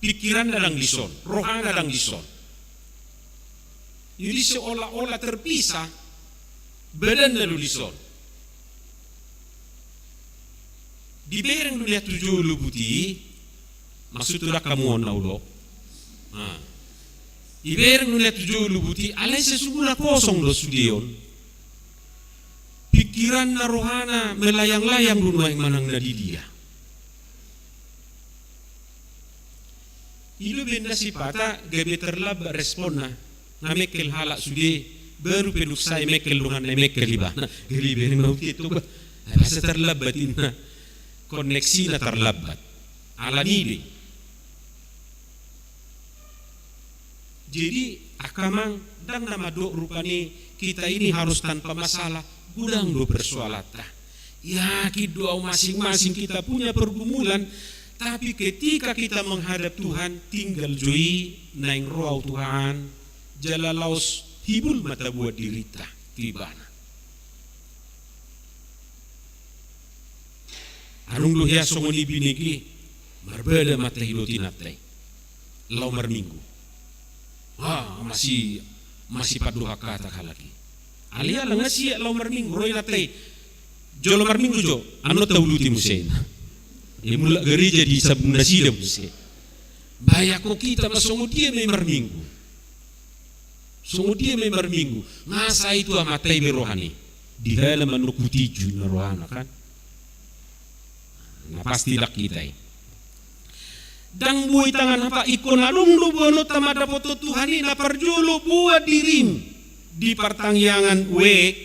Pikiranna ndang dison, rohana ndang dison. Jadi seolah-olah terpisah, badanna do dison. Dibereng do nian tu jolo buti i, maksudhu ndang hamu on na hudok. Nah. Dibereng do nian tu jolo buti i, alai sesungguhna kosong do sude on. Pikiranna, rohana melayang-layang do nuaeng manang na di dia. I do umbahen na sipata gabe terlambat responna. Nga mengkel halak sude, baru pe dung sae mengkel donganna, mengkel ibana. Jadi umbahen ma ute tu ba. Ai boasa terlambat inna? Koneksina terlambat. Alani i do i. Jadi angka amang, ndang na mandok rupani kita ini harus tanpa masalah, godang do persoalanta. Yakin do au masing-masing kita punya pergumulan, tapi ketika kita menghadap Tuhan, tinggal jo i, naeng ro au Tuhan, jala laos hibul ma taboan dirinta tu Ibana. Adong do hea songon i binege, marbada ma tahi dohot inanta i. Laho marminggu. Ah, masi, masi pandohan hata halak i. Alai ala nga siap laho marminggu, ro inanta i. Jolo marminggu jo, annon tauluti muse. Ia mulak gareja disambung nasida muse. Bayangkon hita ma songon dia ma i marminggu. Songon dia ma i marminggu. Nga sae tu amanta i be rohana i. Di halaman nunga hutinju inna rohana kan. Na pasti ndang hita i. Ndang boi tangan hampa, ingkon adong do boanonta mandapothon Tuhan i, na parjolo boan dirim di partangiangan wijk.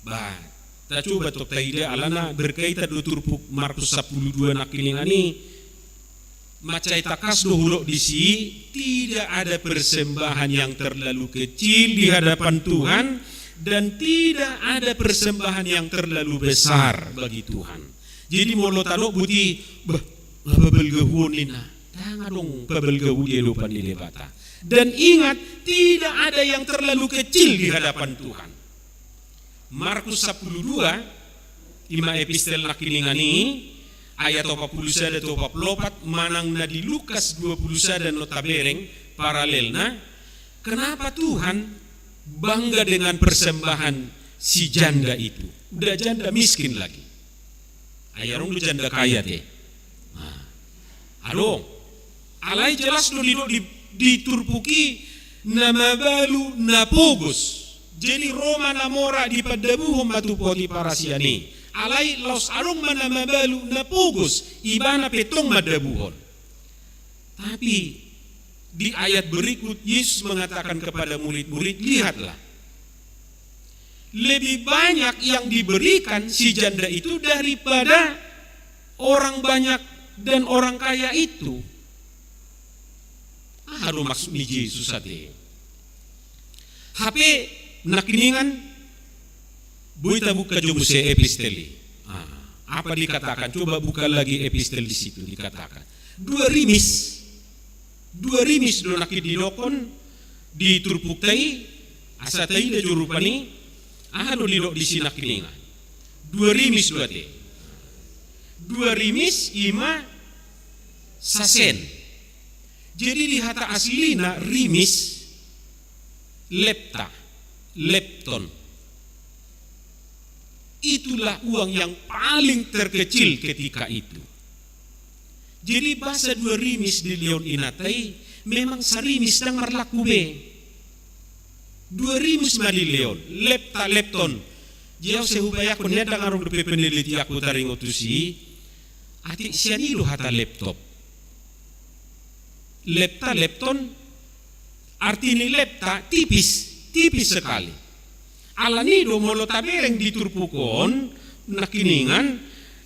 Bah, tacoba tong taida alana berkaitan do turpuk Markus sampulu dua nangkiningan i. Mansai tangkas do hudok disi, tidak ada persembahan yang terlalu kecil di hadapan Tuhan, dan tidak ada persembahan yang terlalu besar bagi Tuhan. Jadi molo tadok buti, bah, nga pabalgahu on inna. Ndang adong pabalgahu di adopan ni Debata. Dan ingat, tidak ada yang terlalu kecil di hadapan Tuhan. Markus sampulu dua, ima epistel nangkiningan i, ayat opat pulu sada tu opat pulu opat, manang na di Lukas dua pulu sada annon tabereng paralelna. Kenapa Tuhan bangga dengan persembahan si janda itu? Udah janda miskin lagi. Ai adong do janda kaya ate. Nah, adong. Alai jelas do didok di, di turpuk i na mabalu na pogos. Jadi ro ma na mora dipandabuhon ma tu Potiphar sian i. Alai laos adong ma na mabalu na pogos, ibana pe tong mandabuhon. Tapi di ayat berikut Yesus mengatakan kepada murid-murid, lihatlah. Lebih banyak yang diberikan si janda itu daripada orang banyak dan orang kaya itu. Aha do maksud ni Jesus ate? Hape nangkiningan, boi tabuka jo muse epistel i. Ah, apa dikatakan? Coba buka lagi epistel di situ, dikatakan. Dua rimis. Dua rimis do nangkin didokkon. Di turpukta i, asa taida jo rupani, aha do didok disi nangkiningan? Dua rimis do ate. Dua rimis i ma sasen. Jadi di hata aslina rimis, lepta, lepton. Itulah uang yang paling terkecil ketika itu. Jadi bahasa dua rimis dilehon inanta i memang sarimis, ndang marlaku be. Dua rimis ma dilehon, lepta, lepton. Jadi au sai hubayangkon, ndang adong dope penelitianku taringot tusi. Atik sian i do hata laptop. Lepta, lepton, arti ni lepta tipis, tipis sekali. Alani do molo tabereng di turpuk on nangkiningan,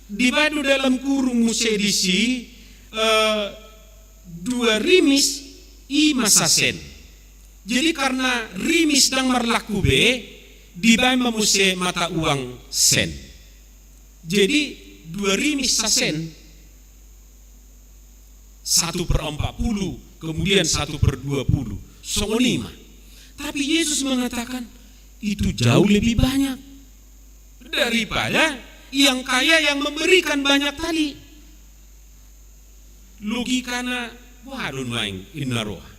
dibaen do dalam kurung muse disi, eh, dua rimis i ma sasen. Jadi karena rimis ndang marlaku be, dibaen ma muse mata uang sen. Jadi dua rimis sasen, satu per empat puluh, kemudian satu per dua puluh. Songon i ma. Tapi Yesus mengatakan, itu jauh lebih banyak daripada yang kaya yang memberikan banyak tadi. Logikana boha do nuaeng, inna roha.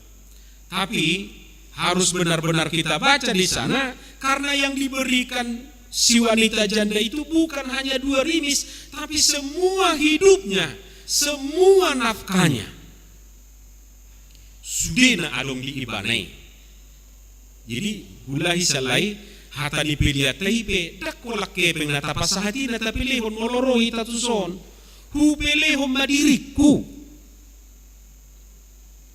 Tapi harus benar-benar kita baca di sana, karena yang diberikan si wanita janda itu bukan hanya dua rimis, tapi semua hidupnya, semua nafkahnya. Sudena adong di ibana i. Jadi, hulahi salai, hata ni peleanta i pe, ndang holan hepeng na tapasahat i na tapelehon, molo ro hita tuson. Hupelehon ma diringku.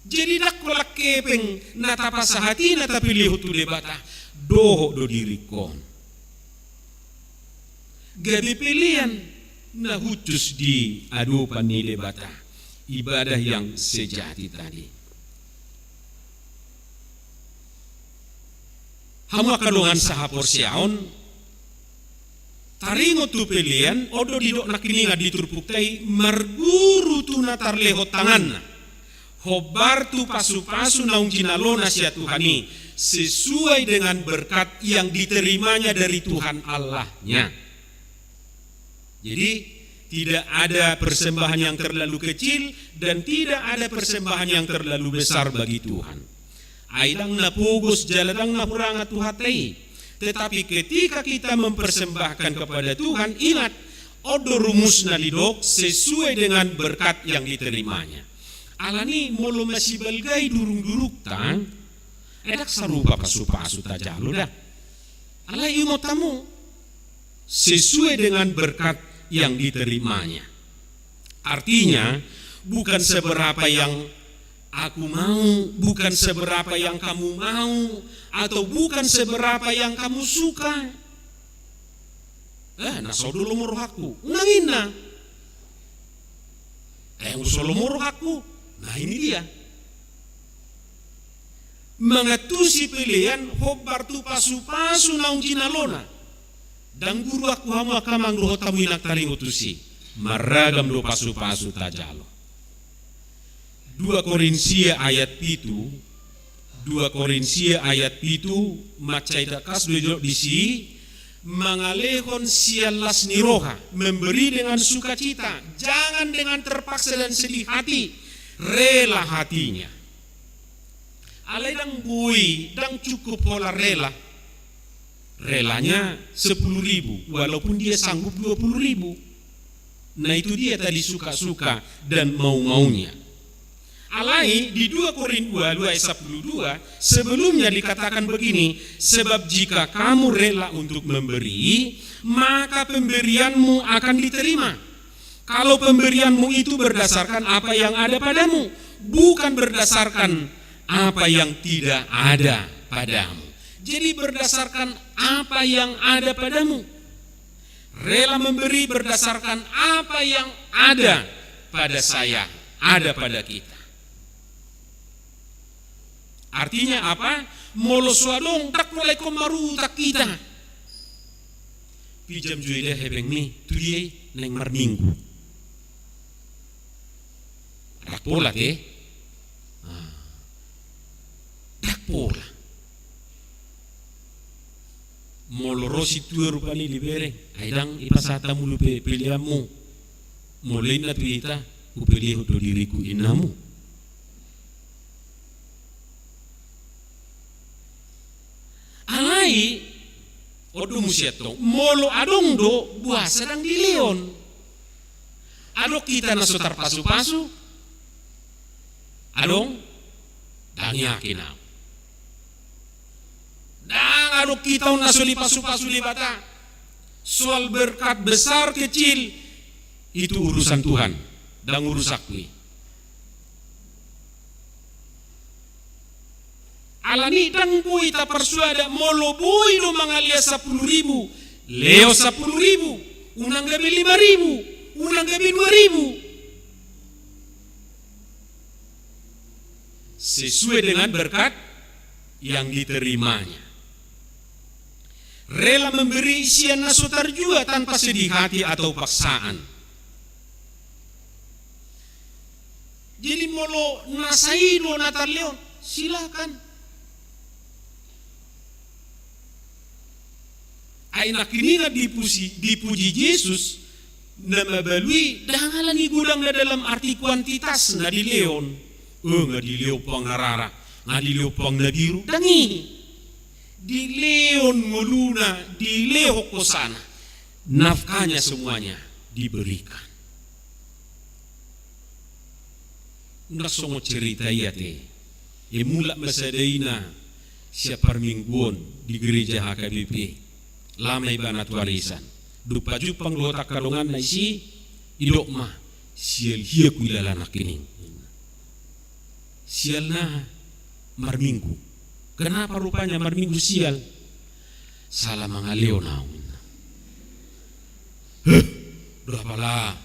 Jadi ndang holan hepeng na tapasahat i na tapelehon tu Debata, dohot do diringkon. Gabe pelean na hushus di adopan ni Debata, ibadah yang sejati tadi. Hamu angka dongan sahaporseaon, taringot tu pelean, on do didok nangkiningan di turpukta i, marguru tu na tarlehon tanganna, hombar tu pasupasu naung jinalona sian Tuhan i, sesuai dengan berkat yang diterimanya dari Tuhan Allahnya. Jadi, tidak ada persembahan yang terlalu kecil dan tidak ada persembahan yang terlalu besar bagi Tuhan. Ai ndang na pogos jala ndang na hurangan tu hata i. Tetapi ketika kita mempersembahkan kepada Tuhan, ingat, on do rumusna didok, sesuai dengan berkat yang diterimanya. Alani molo masibalga i durung-durungta, ndang sarupa pasupasu tajalo da. Alai ingot hamu, sesuai dengan berkat yang diterimanya. Artinya, bukan seberapa yang aku mau, bukan seberapa yang kamu mau, atau bukan seberapa yang kamu suka. Eh, na so do lomo rohangku. Unang inna. Eh, na so lomo rohangku. Nah, ini dia. Mangantusi pelean hombar tu pasupasu naung jinalona. Ndang guru angku, hamu angka amang dohot hamu inang taringot tusi. Marragam do pasupasu tajalo. Dua Korinsia ayat pitu, dua Korinsia ayat pitu, mansai tangkas do didok disi, mangalehon sian las ni roha, memberi dengan sukacita, jangan dengan terpaksa dan sedih hati, rela hatinya. Alai ndang boi, ndang cukup holan rela. Relanya sepuluh ribu, walaupun dia sanggup dua puluh ribu. Nah, itu dia tadi suka-suka dan mau-maunya. Alai di dua Korin dua, dua ayat sepuluh dua, sebelumnya dikatakan begini, "Sebab jika kamu rela untuk memberi, maka pemberianmu akan diterima. Kalau pemberianmu itu berdasarkan apa yang ada padamu, bukan berdasarkan apa yang tidak ada padamu." Jadi berdasarkan apa yang ada padamu. Rela memberi berdasarkan apa yang ada pada saya, ada pada kita. Artinya apa? Molo so adong, ndang pola ingkon marutang hita. Pinjam jo i da hepengmi, tu dia i, naeng marminggu. Ndang pola te. Ah. Ndang Pola. Molo ro sintua rupani dibereng, ai ndang ipasahat hamu dope peleanmu. Molo inna tu hita, hupelehon do diringku inna hamu. Alai, on do muse antong, molo adong do, boasa ndang dilehon? Adong hita na so tarpasupasu, adong, ndang yakin au. Ndang adong hita on na so dipasupasu Debata. Soal berkat besar kecil, itu urusan Tuhan, ndang urusanku i. Alani ndang boi taparsuada, molo boi do mangalehon sampulu ribu, lehon sampulu ribu, unang gabe lima ribu, unang gabe dua ribu. Sesuai dengan berkat yang diterimanya. Rela memberi sian na so tarjua tanpa sedih hati atau paksaan. Jadi molo na sai do na tarlehon, silakan. Ai nangkiningan dipuji, dipuji Jesus, na mabalu i ndang alani godangna dalam arti kuantitas na dilehon. Eh, nga dilehon pang na rara, nga dilehon pang na biru, ndang i. Dilehon ngoluna, dilehon hosana. Nafkahnya semuanya diberikan. Ndang songon cerita i ate. E, mulak ma sada ina sian parmingguon di gereja H K B P. Lama ibana tu arisan. Dung pajumpang dohot angka donganna disi, idok ma, sial hian huilala nangkining. Sial na marminggu. Kenapa rupanya marminggu sial? Sala mangalehon au, ninna. Heh, do apala?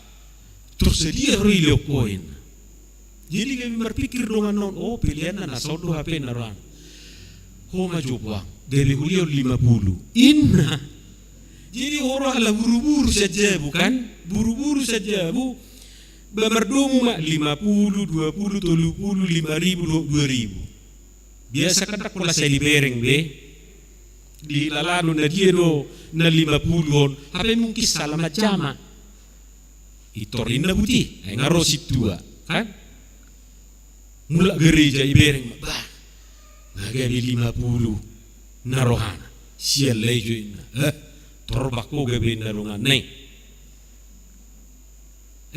Tor sadia ro ilehon ho, ninna. Jadi gabe marpikir dongan on, oh, peleanna na son do hapena rohana. Ho ma jo puang, gabe hulehon lima pulu, ninna. Jadi ho ro ala buru-buru sian jabu kan, buru-buru sian jabu. Ba mardomu ma lima pulu, dua pulu, tolu pulu, lima ribu, dua ribu. Biasa kan ndang pola sai dibereng be. Dihilala do na dia do na lima pulu on, hape mungkin sala manjama. Pintor ninna buti, ai nga ro sintua, kan? Mulak gereja ibereng ma, bah, nga gabe lima pulu na rohana. Sial lai jo, ninna. Eh, torbak ho gabe, ninna donganna i.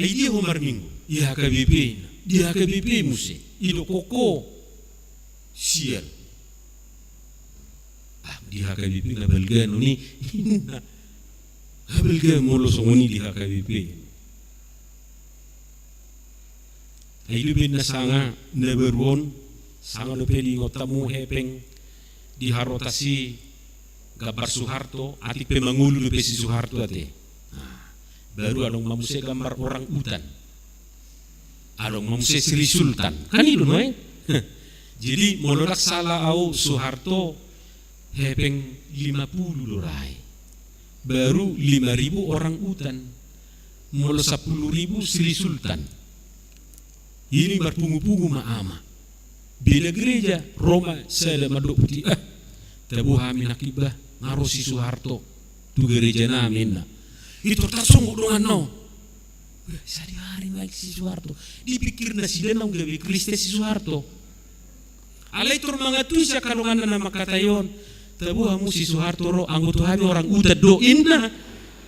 Ai dia ho marminggu? Di H K B P, ninna. Di H K B P muse. Idok ho, ho. Sial. Ah, di H K B P nga balga on i, ninna. Nga balga molo songon i di H K B P. Ai do baen na sanga na baru on, sanga dope diingot hamu hepeng di harotas i gambar Suharto, atik pe mangolu dope si Suharto ate. Nah, baru adong ma muse gambar orang utan. Adong ma muse Sri Sultan. Kan i do nuaeng. Jadi molo ndang sala au Suharto hepeng lima pulu do ra i. Baru lima ribu orang utan. Molo sampulu ribu Sri Sultan. Ini marpungu-pungu ma ama. Beda gereja, ro ma sada mandok buti, ah, tabo hami nangkin bah, nga ro si Suharto tu gereja nami, ninna. Pintor tarsonggot donganna on. Wah, sadihari ma i si Suharto. Dipikir nasida naung gabe Kristen si Suharto. Alai tor mangantusi angka donganna na mangkatai on. Tabo hamu si Suharto ro, anggo tu hami orang utan do, ninna.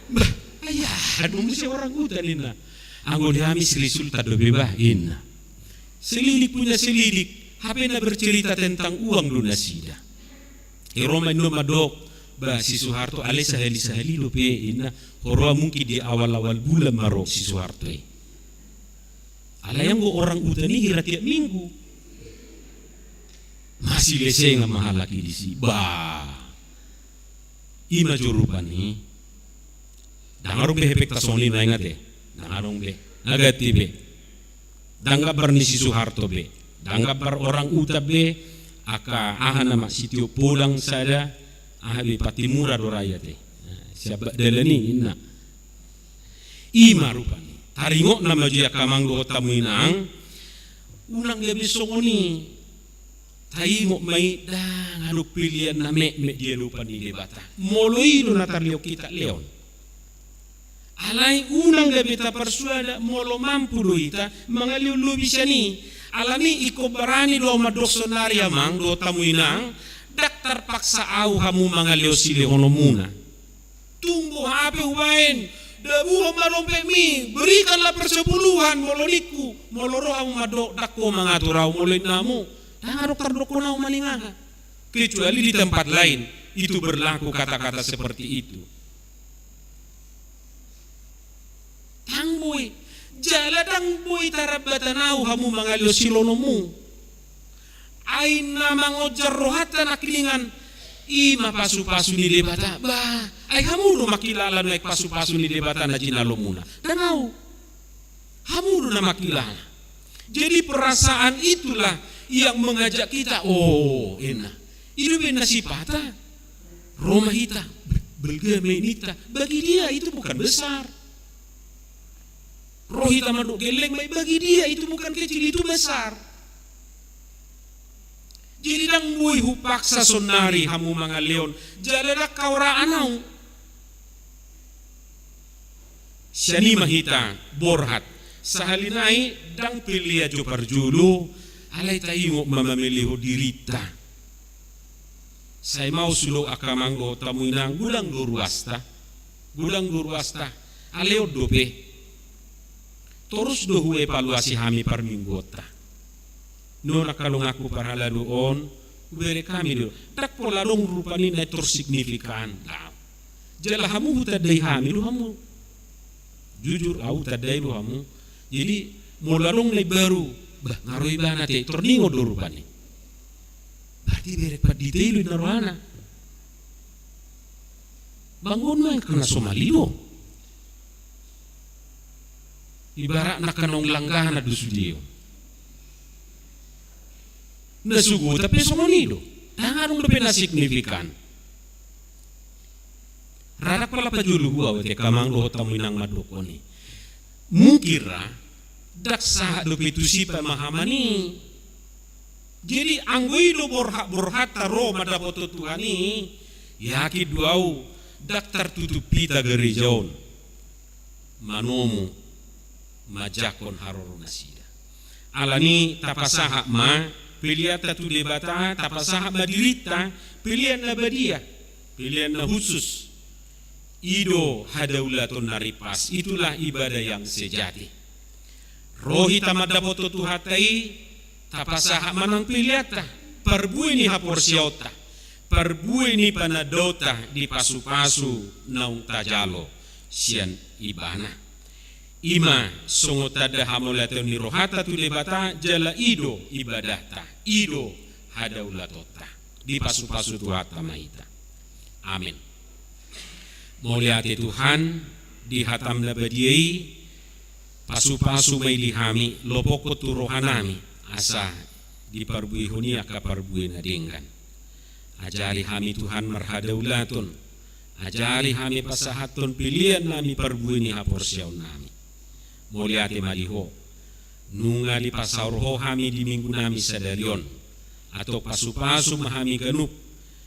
Bah, ai aha do muse orang utan, ninna. Anggo di hami Sri Sultan dope bah, ninna. Selidik punya selidik, hape na bercerita tentang uang do nasida. Ro ma inna mandok, bah, si Suharto alai sahali-sahali dope, ninna. Ho ro mungkin di awal-awal bulan ma ro si Suharto i. Alai anggo orang utan i hira tiap minggu. Masilesengan ma halak i disi. Bah. I ma jo rupani. Ndang adong be hepengta songon i nuaeng ate. Ndang adong be. Nga ganti be. Ndang gambar ni si Suharto be. Ndang gambar orang utan be. Angka aha nama, sitiop podang sada. Aha be, Pattimura do ra i ate. Nah, sian bak dalan i, ninna. I ma rupani. Taringot nama jo i angka amang dohot hamu inang. Unang gabe songon i. Taingot ma i, ndang adong pelean na metmet di adopan ni Debata. Molo i do na tarlehon hita, lehon. Alai unang gabe taparsuada molo mampu do hita mangalehon lobi sian i. Alani i ingkon barani do ahu mandok saonari, amang dohot hamu inang, ndang tarpaksa ahu hamu mangalehon silehononmuna. Tung boha pe hubaen, dabuhon ma dompetmi, berikanlah persepuluhan, molo ningku, molo ro hamu mandok ndang ho mangatur ahu, molo inna hamu, ndang adong tardokkon ahu maningaha. Kecuali di tempat lain itu berlaku kata-kata seperti itu. Ndang boi. Jala ndang boi tarambatan ahu hamu mangalehon silehononmu. Ai na mangonjar rohanta nangkiningan, i ma pasupasu ni Debata. Bah, ai hamu do mangkilala nuaeng pasupasu ni Debata na jinalomuna? Ndang ahu. Hamu do na mangkilala. Jadi perasaan itulah yang mengajak kita, oh, inna. I do umbahen na sipata. Ro ma hita, balga ma i ninta. Bagi dia itu bukan besar. Ro hita mandok gelleng ma i, bagi dia itu bukan kecil, itu besar. Jadi ndang boi hupaksa saonari hamu mangalehon, jala ndang haoraan ahu. Sian i ma hita borhat. Sahali nai ndang pelean jo parjolo, alai taingot ma mamelehon dirinta. Sai maos do angka amang dohot hamu inang, godang do ruasta. Godang do ruasta. Alehon dope. Torus do huevaluasi hami parmingguonta. Non angka donganku parhalado on, huberek hami do. Ndang pola adong rupani na tor signifikan. Ndang. Jala hamu hutandai hami do hamu. Jujur, ahu hutandai do hamu. Jadi, molo adong na imbaru, bah, nga ro ibana te, tor ningot do rupani. Berarti berek pandita i do inna rohana. Banggon ma angka na somal i do. Ibaratna angka naung langganan do sude on. Na sogot pe songon i do. Ndang adong dope na signifikan. Rarang pala pajolo hu ahu ate angka amang dohot hamu inang mandokkon i. Mungkin ra, ndang sahat dope tusi pemahaman i. Jadi anggo i do borhat-borhat ta ro mandapothon Tuhan i, yakin do ahu, ndang tartutup hita gareja on manomu, manjangkon haroro nasida. Alani tapasahat ma peleanta tu Debata, tapasahat ma dirinta, pelean na badia, pelean na khusus. I do hadaulaton na rimpas, itulah ibadah yang sejati. Ro hita mandapothon Tuhanta i, tapasahat ma nang peleanta, parbue ni haporseaonta, parbue ni panandaonta di pasupasu naung tajalo sian Ibana. I ma songon tanda hamauliateon ni rohanta tu Debata, jala i do ibadahta, i do hadaulatonta. Dipasupasu Tuhanta ma hita. Amen. Mauliate Tuhan, di hataM na badia i, pasupasu ma i di hami, lopokkon tu rohanami, asa diparbuehon i angka parbue na denggan. Ajari hami Tuhan marhadaulaton, ajari hami pasahathon peleannami parbue ni haporseaonnami. Mauliate ma di Ho. Nunga dipasaor Ho hami di minggunami sadari on. Antong pasupasu ma hami ganup,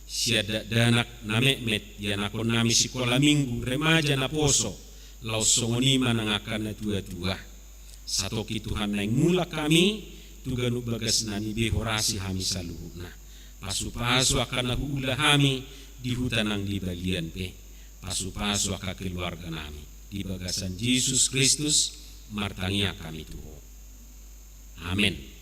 sian dakdanak na metmet, di anakkonnami sikola minggu, remaja, naposo, laos songon i ma nang angka natuatua. Satongkin Tuhan, naeng mulak hami tu ganup bagasnami be, horasi hami saluhutna. Pasupasu angka na huula hami di huta nang di balian pe. Pasupasu angka keluarganami. Di bagasan Jesus Kristus martangiang hami tu Ho. Amen.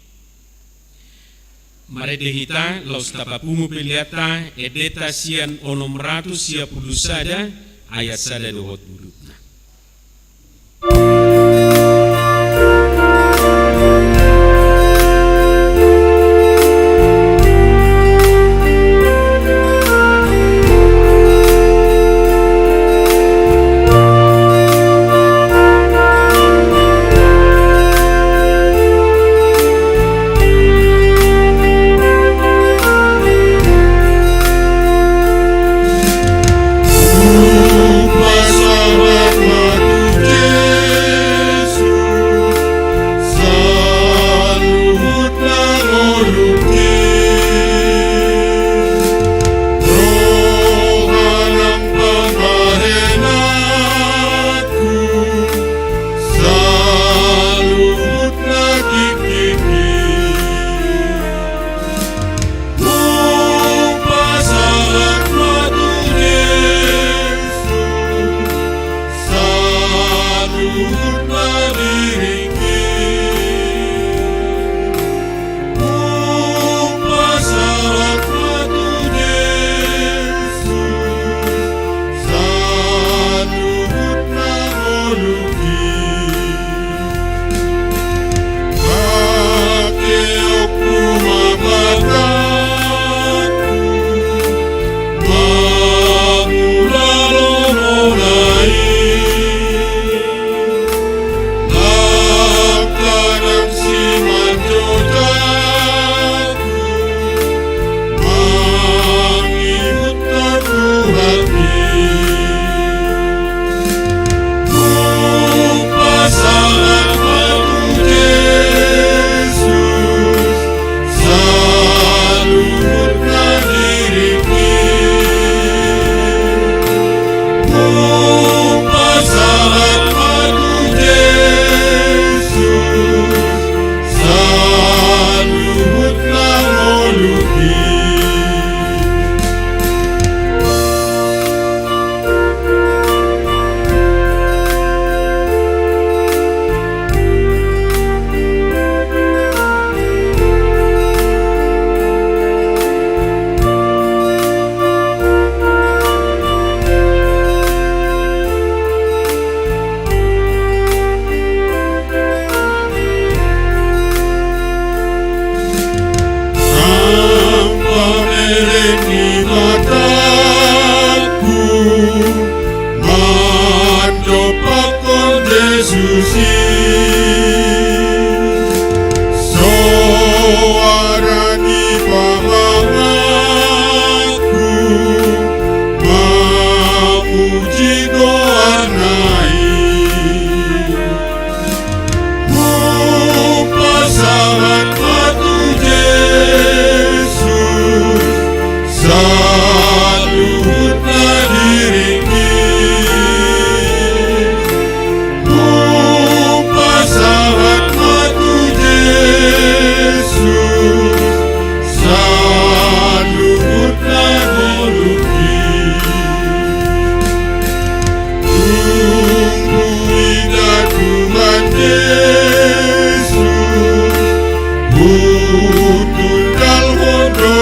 Marende hita, laos tapapungu peleanta, endenta sian onom ratus sia pulu sada, ayat sada dohot dua pulu.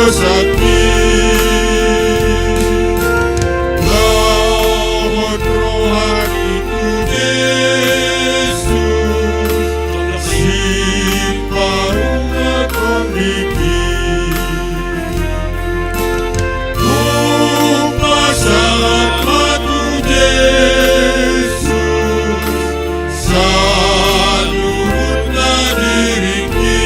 Sakti, laho rohani tu Jesus, siparumaton diki. Hupasahat ma tu Jesus, saluhutna diringki.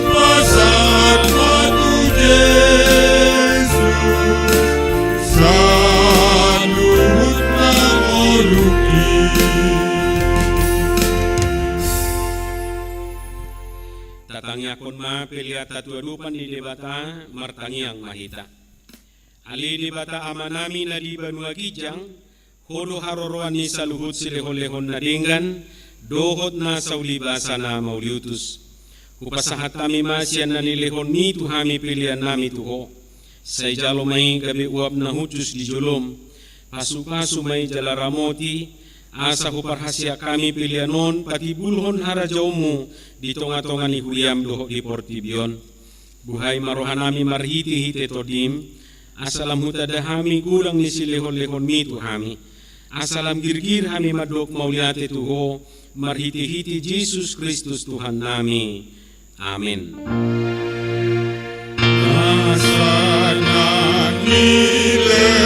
Hupasahat ma tu Jesus, saluhutna ngolungki. Tatangiangkon ma pelean ta tu adopan ni Debata, martangiang ma hita. Ale Debata Amanami na di banua ginjang, Ho do haroroan ni saluhut silehonlehon na denggan, dohot na saulibasa na mauliutus. Hupasahat hami ma sian na nilehonMi tu hami peleannami tu Ho. Sai jalo ma i gabe uap na hushus di jolom. Pasupasu ma i jala ramoti, asa huparhaseang hami pelean on patimbulhon harajaonMu di tongatonga ni huriaM dohot di portibi on. Buhai ma rohanami marhitehite TondiM, asa lam hutanda hami godang ni silehonlehonMi tu hami. Asa lam girgir hami mandok mauliate tu Ho, marhitehite Jesus Kristus Tuhannami. Amen. Asa na nilehonMi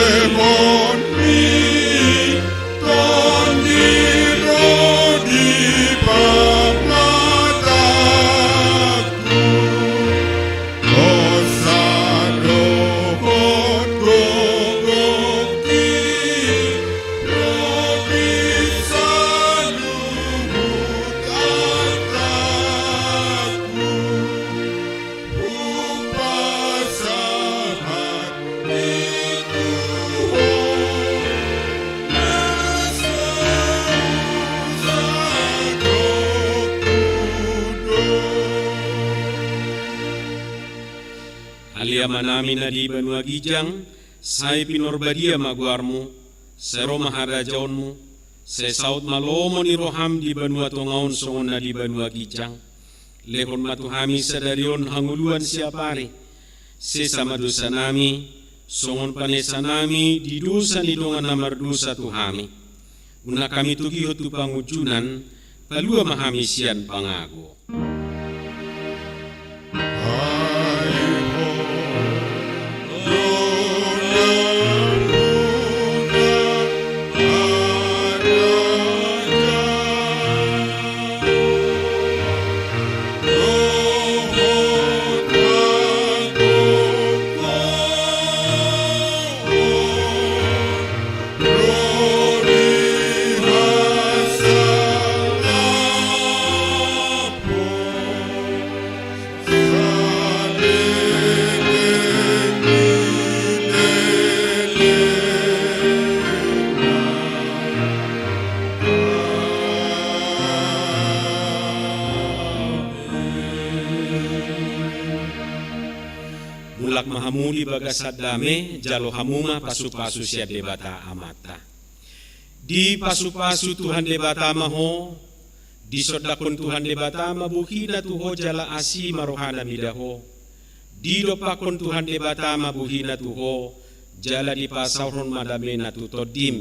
Tondi ro di pamatangku, hosa dohot gogongki ro di saluhut artangku. Hupasahat i tu Ho, na so hudok hudok. Ale Amanami na di banua ginjang, sai pinarbadia ma goarMu, sai ro ma harajaonMu, sai saut ma lomo ni rohaM di banua tonga on songon na di banua ginjang. Lehon ma tu hami sadari on hangoluan siapari. Sesa ma dosanami, songon panesanami di dosa ni dongan na mardosa tu hami. Unang hami togihon tu pangunjunan, palua ma hami sian pangago. Mulak ma hamu di bagasan dame, jalo hamu ma pasupasu sian Debata Amanta. Dipasupasu Tuhan Debata ma ho, disondangkon Tuhan Debata ma bohina tu ho jala asi ma rohana mida ho. Didompakkon Tuhan Debata ma bohina tu ho, jala dipasaorhon ma damena tu tondim.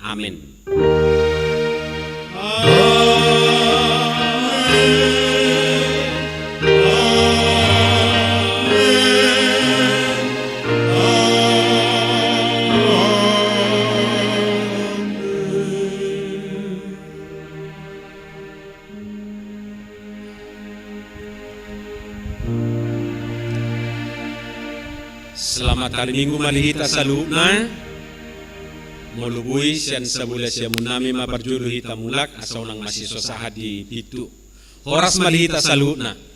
Amen. Amen. Amen. Amen. Selamat hari Minggu ma di hita saluhutna. Molo boi sian sabula siamun nami ma parjolo hita mulak, asa unang masiso sahat di pintu. Horas ma di hita saluhutna.